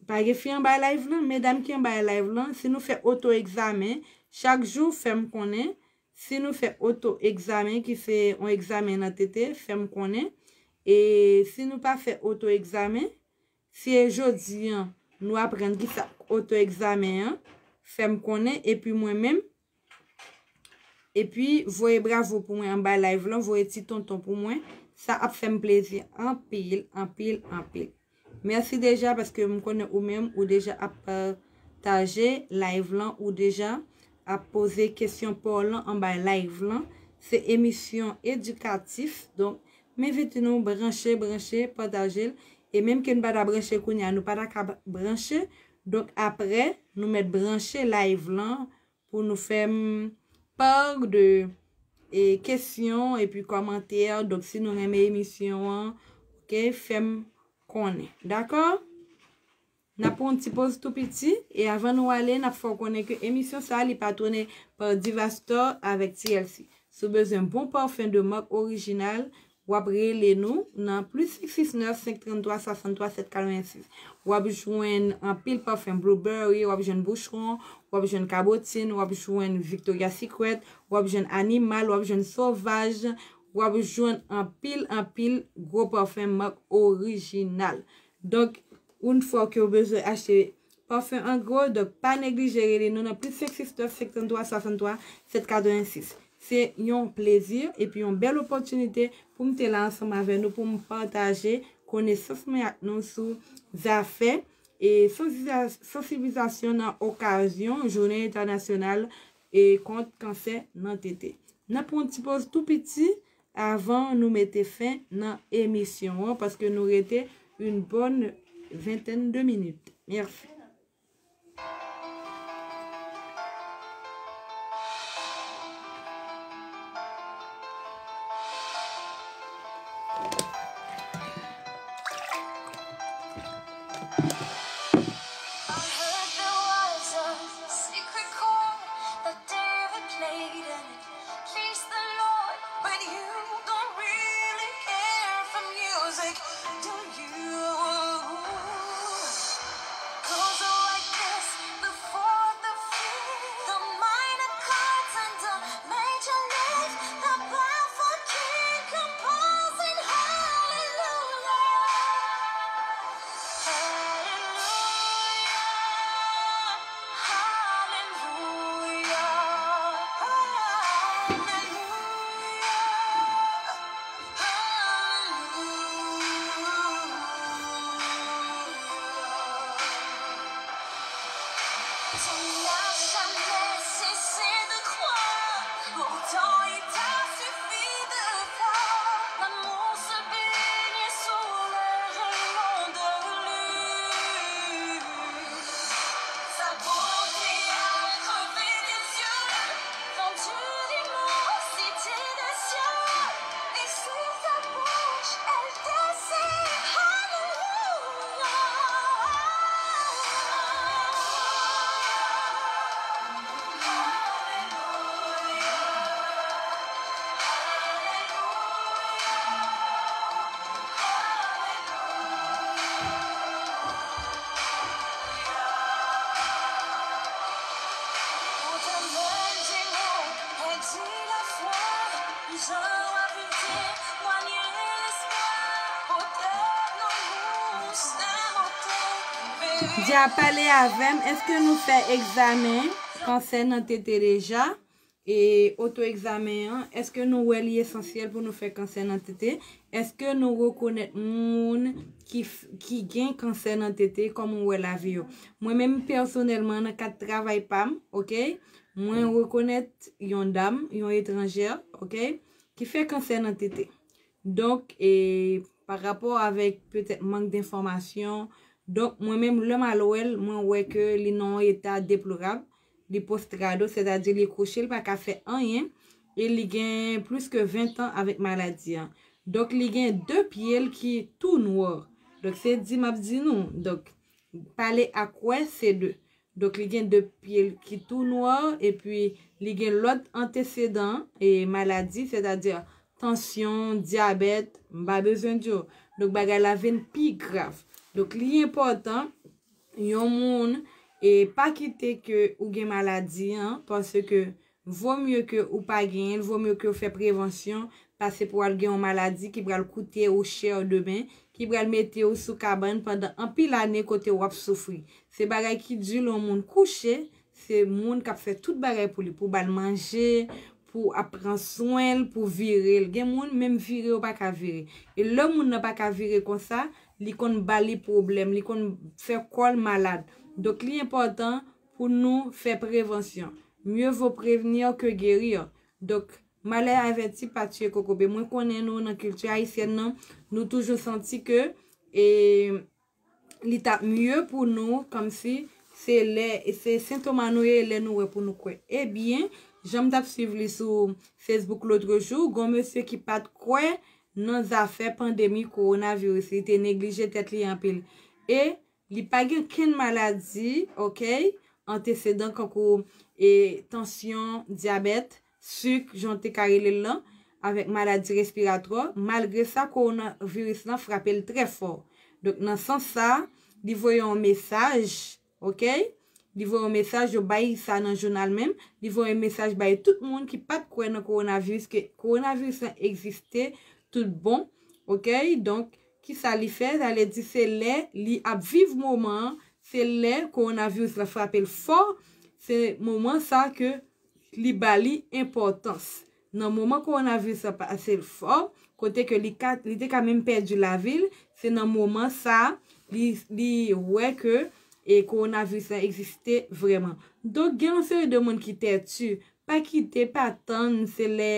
Pa gen fi anba live lan, medam ki anba live lan, si nou fè oto egzamen chak jou, fè m konnen. Si nou fè oto egzamen, ki se yon egzamen nan tete, fè m konnen. E si nou pa fè oto egzamen, si e jodi an nou aprann ki sa oto egzamen an, fè m konnen. Epi mwen menm, epi voye bravo pou mwen anba live lan, voye ti tonton pou mwen. Sa ap fè m plezi anpil, anpil, anpil. Mèsi deja paske m konnen ou menm ou deja ap pataje live lan, ou deja ap poze kesyon pa w lan anba live lan. Se emisyon edikatif, donk m envite nou branche, branche, pataje l. E menm ke n pa ta branche kounye a, nou pa ta ka branche. Donk apre, nou mèt branche live lan pou nou fè m pa de e, kesyon epi kòmantè. Donk, si nou renmen emisyon an, ok, fè m konnen. Dakò? N ap pran yon ti poz tou piti, e avan nou ale, n ap fè w konnen ke emisyon sa a, li patwone pa Diva Store avèk T L C. Si w bezwen bon pafen de mak orijinal, w ap rele nou nan plis senk sis nèf, senk trannntwa, swasanntwa, sèt katrevensis. W ap jwenn anpil pafen Blueberry, w ap jwenn Boucheron, w ap jwenn Cabotin, w ap jwenn Victoria's Secret, w ap jwenn Animal, w ap jwenn Sauvage, w ap jwenn anpil, anpil gwo pafen mak orijinal. Donk, yon fwa ke w bezwen achte pafen an gwo, donk pa neglije rele nou nan plis senk sis nèf, senk trannntwa, swasanntwa, sèt katrevensis. Se yon plezi epi yon bèl opòtinite pou m te la ansanm avè nou, pou m pataje konesans mwen ak nou sou zafè e sansibiza- sansibilizasyon nan okazyon Jounen Entènasyonal e kont kansè nan tete. N ap pran yon ti poz tou piti, avan nou mete fen nan emisyon an, paske nou rete une bonne vingtaine de minutes. Merci. I heard there was a secret chord that David played, and it pleased the Lord. But you don't really care for music, do you? Goes like this, the fourth, the fifth, the minor chords, and the major lift, the powerful king composing hallelujah. Hallelujah, hallelujah, hallelujah. Ton n'a jamais cessé de croire, pourtant il t'a suffi de voir. L'amour se baigne sous les rayons de lune. Sa bonté a crevé tes yeux, vendu d'immensité des cieux, et sur ta bouche elle te sait Hallelujah. Dya pale avè m, èske nou fè egzamen kansè nan tete deja? E oto egzamen an, èske nou wè li esansyèl pou nou fè kansè nan tete? Èske nou rekonèt moun ki, f- ki gen kansè nan tete kòm ou wè lavi yo? Mwen menm pèsonèlman nan kad travay pa m, oke, mwen rekonèt yon dam, yon etranjè, oke, ki fè kansè nan tete. Donk, e, pa rapò avèk petèt mank denfòmasyon, donk mwen menm lè m al wè l, mwen wè ke li nan yon eta deplorab, li postrado, sètadi li kouche, li pa ka fè anyen, e li gen plis ke ven tan avèk maladi an. Donk li gen de pye l ki tou nwa. Donk se di m ap di nou. Donk pale ak wè se de. Donk li gen de pye l ki tou nwa, epi li gen lòt antesedan e maladi, sètadi tansyon, dyabèt, m pa bezwen di w. Donk bagay la vin pi grav. Donk li enpòtan yon moun e pa kite ke ou gen maladi an, paske vo mye ke ou pa genyen l, vo mye ke ou fè prevansyon, pase pou al gen yon maladi ki pral koute ou chè demen, ki pral mete ou sou kabann pandan anpil ane kote w ap soufri. Se bagay ki di lè yon moun kouche, se moun k ap fè tout bagay pou li, pou ba l manje, pou ap pran swen l, pou vire l. Gen moun, menm vire yo pa ka vire. E lè moun nan pa ka vire konsa, li konn ba li pwoblèm, li konn fè kò l malad. Donk li enpòtan pou nou fè prevansyon. Mieux vaut prévenir que guérir. Donk, malè avèti pa tiye kokobe. Mwen konnen nou nan kilti ayisyèn nan, nou toujou santi ke e, li t ap mye pou nou, kòmsi se lè, se sentoma nou ye lè nou wè pou nou kwè. Ebyen, jan m t ap swiv li sou Facebook lòt jou, gon mesye ki pa t kwè nan zafè pandemi kowonaviris, li te neglije tèt li anpil. E li pa gen kenn maladi, oke, antesedan kankou e, tansyon, dyabèt, sik, jan w te ka rele l lan, avèk maladi respiratwa. Malgre sa, kowonaviris lan frape l trè fò. Donk, nan sans sa, li voye yon mesaj, oke? Li voye yon mesaj, yo bay sa nan jounal menm. Li voye yon mesaj bay tout moun ki pa t kwè nan kowonaviris, ke kowonaviris lan egziste tout bon, oke? Donk, kisa li fè? Sa vle di se lè li ap viv moman an, se lè kowonaviris la frape l fò, se moman sa ke li ba li enpòtans. Nan moman kowonaviris la pase l fò, kote ke li ka, li te ka menm pèdi lavi l, se nan moman sa li, li wè ke e kowonaviris la egziste vrèman. Donk, gen yon seri de moun ki tèti, pa kite, pa tann, se lè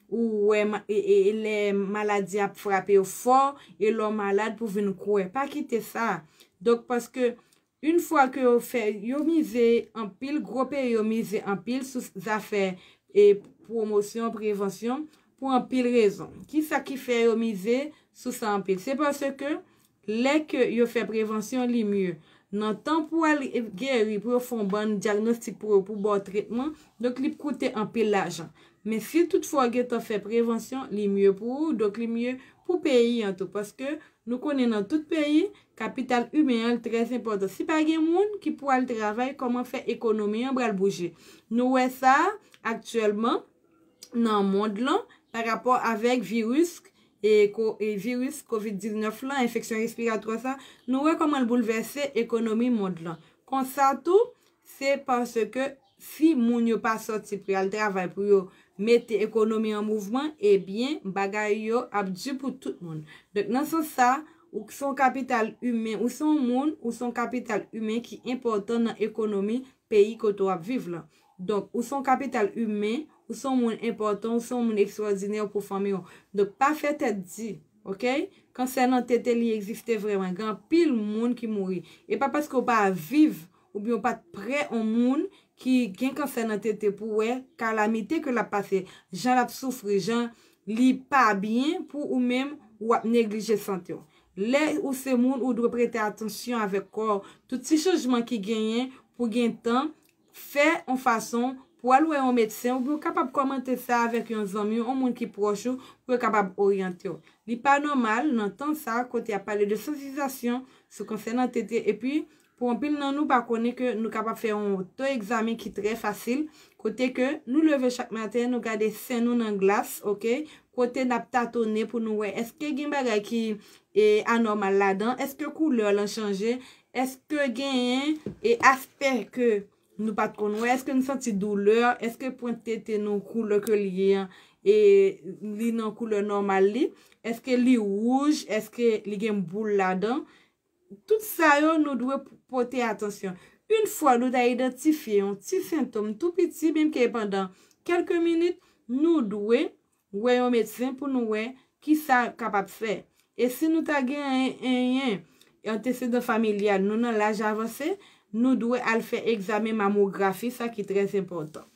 ou wè ma- e, e, e lè maladi ap frape w fò, e lè w malad pou vin kwè. Pa kite sa. Donk, paske yon fwa ke yo fè, yo mize anpil, gwo peyi yo mize anpil sou zafè e pwomosyon, prevansyon, pou anpil rezon. Kisa ki fè yo mize sou sa anpil? Se paske lè ke yo fè prevansyon, li mye. Nan tan pou al geri, pou yo fè yon bann dyagnostik pou yo, pou ba w tretman, donk li koute anpil lajan. Men si toutfwa w gentan fè prevansyon, li mye pou ou, donk li mye pou peyi an tou. Paske nou konnen nan tout peyi, kapital imen an trè enpòtan. Si pa gen moun ki pou al travay, kòman fè ekonomi an pral bouje? Nou wè sa aktyèlman nan mond lan pa rapò avèk viris e, ko, e viris kovid diznèf lan, enfeksyon respiratwa sa, nou wè kòman l boulvèse ekonomi mond lan. Konsa tou, se paske si moun yo pa sòti pou y al travay pou yo mete ekonomi an mouvman, ebyen, bagay yo ap di pou tout moun. Donk, nan sans sa, ou se yon kapital imen, ou se yon moun, ou se yon kapital imen ki enpòtan nan ekonomi peyi kote w ap viv lan. Donk, ou se yon kapital imen, ou se yon moun enpòtan, ou se yon moun ekstwòdinè pou fanmi w. Donk, pa fè tèt di, oke? Kansè nan tete, li egziste vrèman. Gen anpil moun ki mouri. E pa paske w pa viv, oubyen w pa t prè yon moun ki gen kansè nan tete pou w wè kalamite ke l ap pase, jan l ap soufri, jan li pa byen, pou ou menm, w ap neglije sante w. Lè ou se moun, ou dwe prete atansyon avèk kò w. Tout ti chanjman ki genyen pou gen tan, fè yon fason pou al wè yon medsen, oubyen ou kapab kòmante sa avèk yon zanmi w, yon moun ki pwòch ou, pou yo kapab oryante w. Li pa nòmal nan tan sa a, kote y ap pale de sansibilizasyon sou kansè nan tete, epi pou anpil nan nou pa konnen ke nou kapab fè yon oto egzamen ki trè fasil, kote ke nou leve chak maten, nou gade sen nou nan glas, oke? Kote n ap tatone pou nou wè èske gen bagay ki e, anòmal ladan, èske koulè lan chanje, èske genyen e aspè ke nou pa t konn wè, èske n santi doulè, èske pwent tete nou koulè ke l ye an, e li nan koulè nòmal li, èske li wouj, èske li gen boul ladan. Tout sa yo, nou dwe p- pote atansyon. Yon fwa nou ta idantifye yon ti sentòm tou piti, menm ke pandan kèlke minit, nou dwe wè yon medsen pou nou wè ki sa kapab fè. E si nou ta gen anyen antesedan familyal, nou nan laj avanse, nou dwe al fè egzamen mamografi, sa ki trè enpòtan.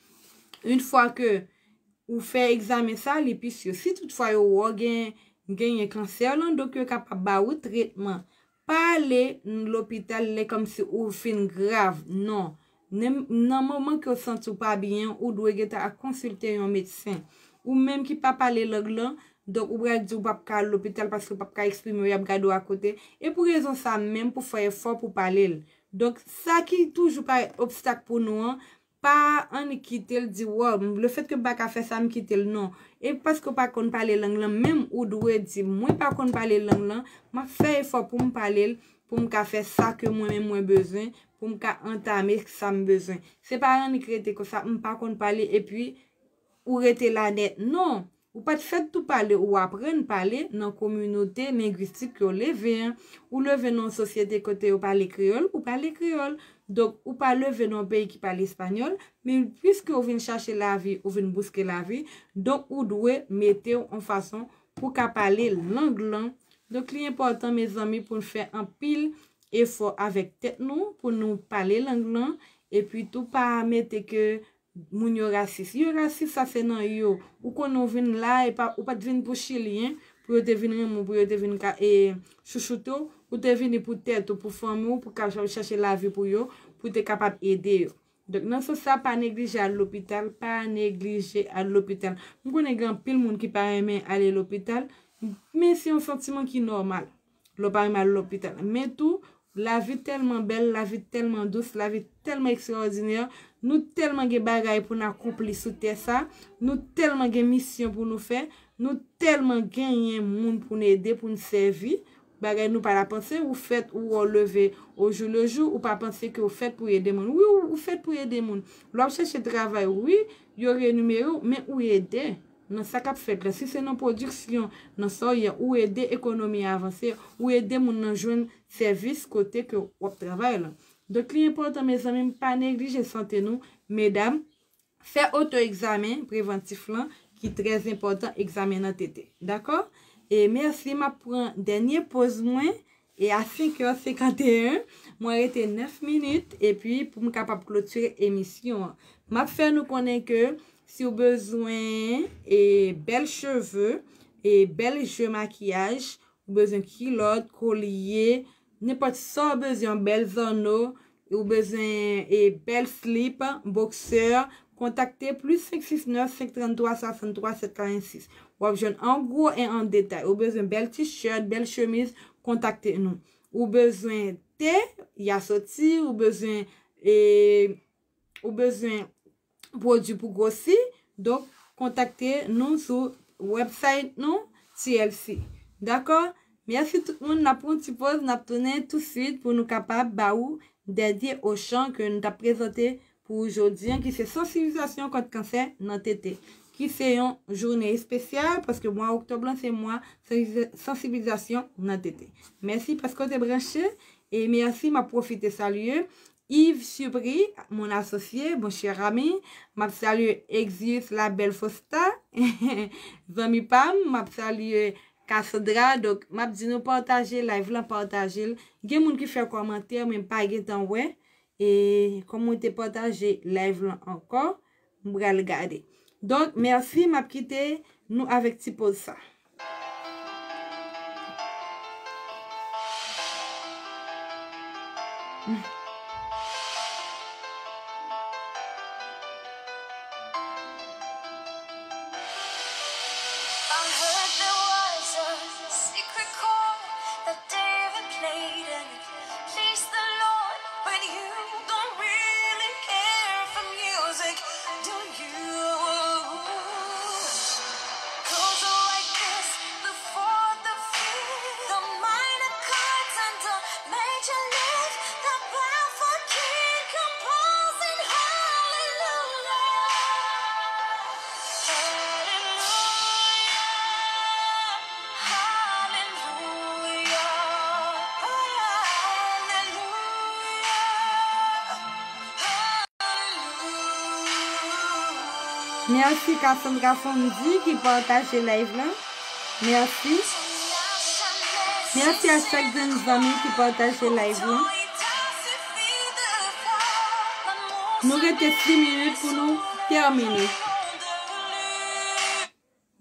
Yon fwa ke ou fè egzamen sa, li pi si. Si toutfwa yo wè w gen genyen kansè lan, donk yo kapab ba ou tretman. Pa ale lopital lè kòmsi ou fin grav, non. Nan moman ke w santi w pa byen, ou dwe gentan al konsilte yon medsen. Ou menm ki pa pale lang lan, donk ou pral di w p ap ka al lopital paske w p ap ka eksprime w, y ap gade w akote. E pou rezon sa menm, pou fè efò pou pale l. Donk, sa ki toujou parèt obstak pou nou an, pa annik kite l di, waw, lefètke m pa ka fè sa, m kite l, non. E paske w pa konn pale lang lan, menm ou dwe di, mwen pa konn pale lang lan, m ap fè efò pou m pale l, pou m ka fè sa ke mwen menm mwen bezwen, pou m ka antame sa m bezwen. Se pa annik rete konsa, m pa konn pale, epi ou rete la nèt. Non, ou pa t fèt tou pale, ou aprann pale nan kominote lengwistik ke w leve an. Ou leve nan yon sosyete kote yo pale kreyòl, ou pale kreyòl. Donk, ou pa leve nan yon peyi ki pale espanyòl, men piske ou vin chache lavi, ou vin bouske lavi, donk ou dwe mete w yon fason pou w ka pale lang lan. Donk, li enpòtan, mezanmi, pou n fè anpil efò avèk tèt nou, pou nou pale lang lan, epi tou pa mete ke moun yo rasis. Yo rasis, sa se nan yo. Ou konnen w vin la, e pa, ou pa t vin pou Chilyen, pou yo te vin renmen w, pou yo te vin ka, e, chouchoute w, ou te vini pou tèt ou, pou fanmi w, pou ka chache lavi pou yo, pou te kapab ede yo. Donk, nan sans sa, pa neglije al lopital, pa neglije al lopital. M konnen gen anpil moun ki pa renmen ale lopital, men se yon santiman ki nòmal. Lè w pa renmen al lopital. Men tou, lavi tèlman bèl, lavi tèlman dous, lavi tèlman ekstraòdinè, nou tèlman gen bagay pou n akonpli sou tè sa, nou tèlman gen misyon pou nou fè, nou tèlman genyen moun pou n ede, pou n sèvi, bagay nou pa ta panse, ou fèt, ou wè w leve au jour le jour, ou pa panse ke w fèt pou ede moun. Wi, ou, ou fèt pou ede moun. Lè w ap chèche travay, wi, yo renimere w, men ou ede nan sa k ap fèt la. Si se nan pwodiksyon, nan sa w ye, ou ede ekonomi a avanse, ou ede moun nan jwenn sèvis kote ke w ap travay la. Donk, li enpòtan, mezanmi, pa neglije sante nou, medam. Fè oto egzamen prevantif lan, ki trè enpòtan, egzamen nan tete. Dakò? E mèsi, m ap pran dènye poz mwen. E a senk è senkanteyen, mwen rete nèf minit, epi pou m kapab klotire emisyon an. M ap fè nou konnen ke si w bezwen e bèl cheve, e bèl je makiyaj, ou bezwen kilòt, kolye, nenpòt sa w bezwen, yon bèl zanno, ou bezwen e bèl slip, boksè, kontakte plis senk sis nèf, senk trant twa, swasant twa, sèt karant sis. W ap jwenn an gwo e an detay. Ou bezwen bèl t-shirt, bèl chemiz, kontakte nou. Ou bezwen te, y a soti, ou bezwen e ou bezwen pwodui pou gwosi, donk kontakte nou sou website nou, T L C. Dakò? Mèsi tout moun, n ap pran ti poz, n ap tounen touswit pou nou kapab ba ou dènye ochan ke nou t ap prezante pou ou jodi an, ki se sansibilizasyon kont kansè nan tete, ki se yon jounen espesyal paske mwa oktòb lan se mwa sansibilizasyon nan tete. Mèsi paske w te branche e mèsi, m ap pwofite salye Yves Supri, mon associé, mon cher ami. M ap salye Exius la belle Fosta, zanmi pa m. M ap salye Cassandra. Donk, m ap di nou pataje live lan, pataje l. Gen moun ki fè kòmantè, men m pa gentan wè. E kòm mwen te pataje live lan ankò, m pral gade. Donk, mèsi, m ap kite nou avèk ti poz sa. I heard there was a secret chord that David played and it pleased the Lord, but you don't really care for music, do you? 'Cause like this, the fourth, the fifth, the minor chords and the major lift, the baffled king composing hallelujah. Hallelujah, hallelujah, hallelujah. Mèsi Cassandra Fondy ki pataje live lan. Mèsi. Mèsi a chak grenn zanmi ki pataje live lan. Nou rete sis minit pou nou tèmine.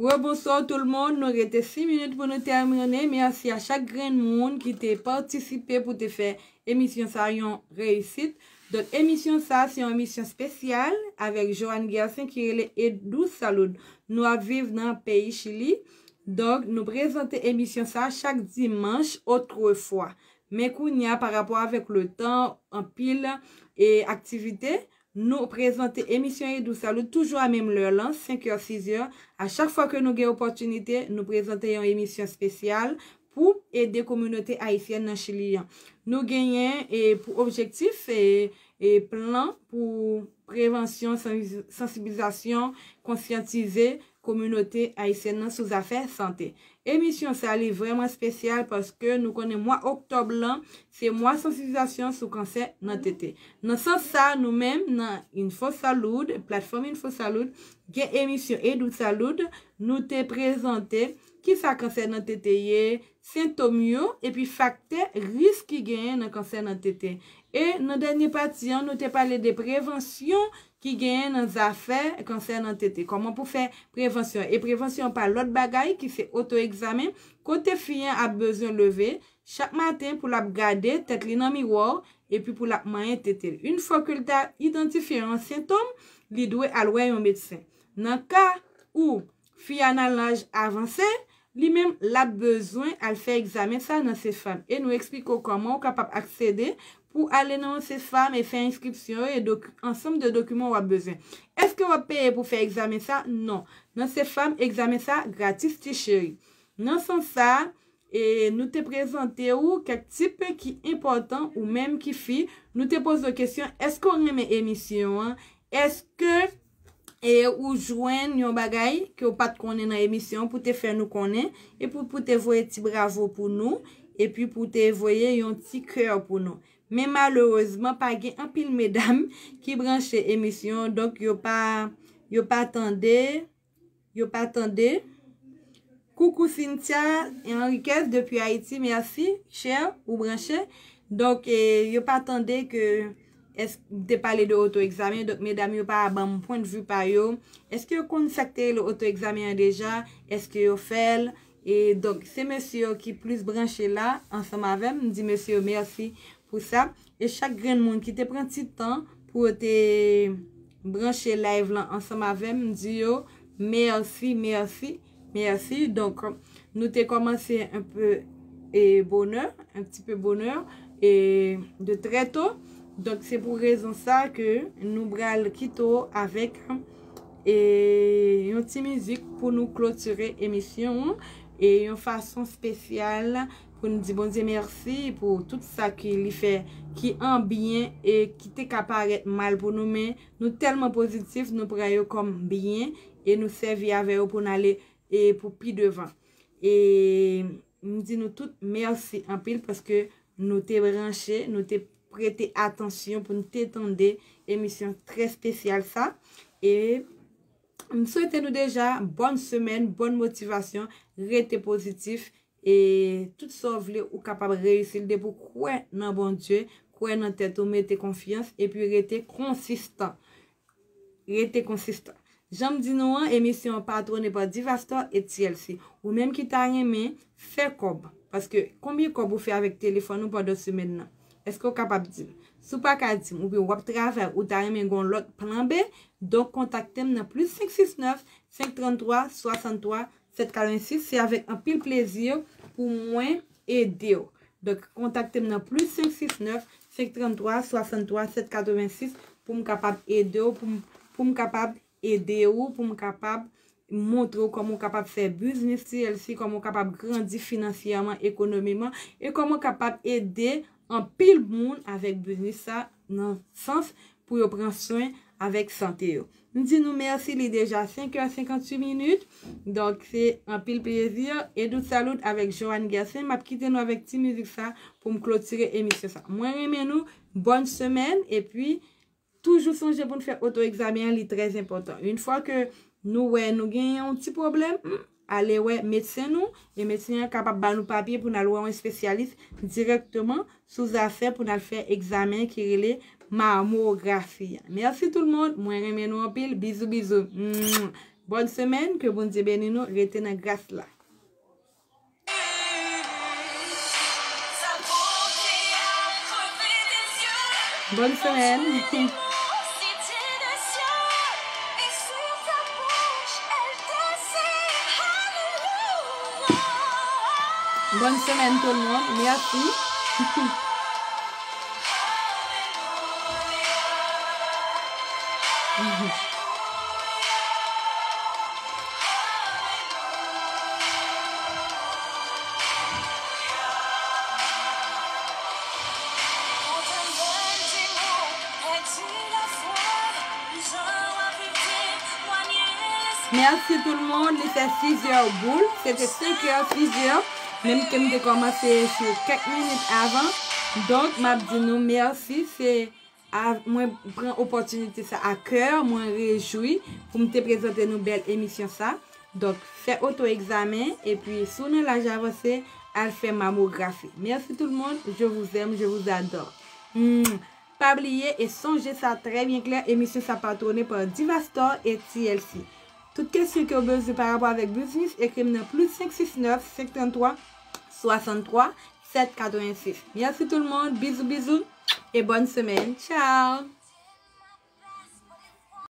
Rebonswa tout le monde, nou rete sis minit pou nou tèmine. Mèsi a chak grenn moun ki te patisipe pou te fè emisyon sa yon reyisit. Donk, emisyon sa se yon emisyon espesyal avèk Joanne Gerson ki rele Edou Salud. Nou ap viv nan peyi Chili. Donk, nou prezante emisyon sa chak dimanch otrefwa. Men kounye a, pa rapò avèk le tan, anpil e aktivite, nou prezante emisyon Edou Salud toujou a menm lè lan, senk è, sis è. A chak fwa ke nou gen opòtinite, nou prezante yon emisyon espesyal pou ede kominote ayisyèn nan Chili an. Nou genyen e pou objektif e, e plan pou prevansyon, sansibilizasyon, konsyantize kominote ayisyèn nan sou zafè sante. Emisyon sa li vrèman espesyal paske nou konnen mwa oktòb lan se mwa sansibilizasyon sou kansè nan tete. Nan sans sa, nou menm nan Info Salud, platfòm Info Salud, gen emisyon Edou Salud, nou te prezante kisa kansè nan tete ye, sentòm yo, epi faktè risk ki genyen nan kansè nan tete. E nan dènye pati an, nou te pale de prevansyon ki genyen nan zafè kansè nan tete. Kòman pou fè prevansyon? E prevansyon pa lòt bagay ki se oto egzamen, kote fi an ap bezwen leve chak maten pou l ap gade tèt li nan miwa, epi pou l ap manyen tete l. Yon fwa ke l ta idantifye yon sentòm, li dwe al wè yon medsen. Nan ka ou fi a nan laj avanse, li menm l ap bezwen al fè egzamen sa nan Cefam. E nou eksplike w kòman w kapab aksede pou ale nan yon Cefam e fè enskripsyon yo e doki- ansanm de dokiman w ap bezwen. Èske w ap peye pou fè egzamen sa? Non. Nan Cefam, egzamen sa gratis ti cheri. Nan sans sa, e nou te prezante ou kèk tip ki enpòtan ou menm ki fi. Nou te poze w kesyon, èske w renmen emisyon an? Èske e ou jwenn yon bagay ke w pa t konnen nan emisyon pou te fè nou konnen, e pou, pou te voye ti bravo pou nou, epi pou te voye yon ti kè pou nou. Men malerezman, pa gen anpil medam ki branche emisyon, donk yo pa, yo pa tande, Yo pa tande. Coucou Cynthia Henriquez depuis Haïti, merci, chè, ou branche. Donk, e, yo pa tande ke èske m te pale de oto egzamen, donk medam yo pa ban m pwendvi pa yo. Èske yo konn sa k te rele oto egzamen an deja? Èske yo fè l? E donk, se mesye yo ki plis branche la ansanm avè m. M di mesye yo mèsi pou sa. E chak grenn moun ki te pran ti tan pou yo te branche live lan ansanm avè m, m di yo mèsi, mèsi, mèsi. Donk, nou te kòmanse un peu, e, bonè, un petit peu bonè, e de très tôt. Donk, se pou rezon sa ke nou pral kite w avèk, e, yon ti mizik pou nou klotire emisyon an, e yon fason espesyal pou n di Bondye mèsi pou tout sa ki li fè ki an byen e ki te ka parèt mal pou nou, men nou tèlman pozitif, nou pran yo kòm byen e nou sèvi avè yo pou n ale e pou pi devan. E m di nou tout mèsi anpil paske nou te branche, nou te prete atansyon pou n te tande emisyon trè espesyal sa. E m swete nou deja bòn semèn, bòn motivasyon, rete pozitif, e tout sa w vle, ou kapab reyisi l depi w kwè nan Bondye, kwè nan tèt ou, mete konfyans, epi rete konsistan. Rete konsistan. Jan m di nou an, emisyon an patwone pa Divastar e T L C. Ou menm ki ta renmen fè kòb, paske konbyen kòb ou fè avèk telefòn ou pandan semèn nan? Èske w kapab di m? Si w pa ka di m, oubyen w ap travay, ou ta renmen gen yon lòt plan B, donk kontakte m nan plis senk sis nèf, senk trant twa, swasannt twa, sèt katrevensis. Se avèk anpil plezi pou mwen ede w. Donk, kontakte m nan plis senk sis nèf, senk trant twa, swasannt twa, sèt katrevensis pou m kapab ede w, pou m, pou m kapab ede w, pou m kapab montre w kòman w kapab fè biznis T L C, kòman w kapab grandi finansyèman, ekonomiman, e kòman w kapab ede anpil moun avèk biznis sa nan sans pou yo pran swen avèk sante yo. M di nou mèsi, li deja senk è senkanntuit minit. Donk, se anpil plezi. Edout Salut avèk Joanne Gersin. M ap kite nou avèk ti mizik sa pou m klotire emisyon sa. Mwen renmen nou. Bòn semèn. Epi, toujou sonje pou n fè oto egzamen an, li trè enpòtan. Yon fwa ke nou wè nou gen yon ti pwoblèm, hmm, ale wè medsen nou, e medsen an kapab ba nou papye pou n al wè yon espesyalis dirèkteman sou zafè pou n al fè egzamen ki rele mamografi a. Mèsi tout moun, mwen renmen nou anpil, bizou bizou. Mwah. Bòn semèn, ke Bondye beni nou, rete nan gras la. Bòn semèn. Bòn semèn tout moun. Mèsi. Mèsi tout moun, li fè sis è boul, se te senk è sis è, menm ke m te kòmanse sou kèk minit avan. Donk, m ap di nou mèsi, se a, mwen pran opòtinite sa a kè, mwen rejwi pou m te prezante nou bèl emisyon sa. Donk, fè oto egzamen, epi si w nan laj avanse, al fè mamografi. Mèsi tout moun, je vous aime, je vous adore. Mwah. Pa bliye e sonje sa trè byen klè, emisyon sa patwone pa Divastar e T L C. Tout kesyon ke w bezwen pa rapò avèk biznis, ekri m nan plis senk sis nèf, senk trant twa, swasannt twa, sèt katrevensis. Mèsi tout moun, bizou bizou, e bòn semèn. Tchao!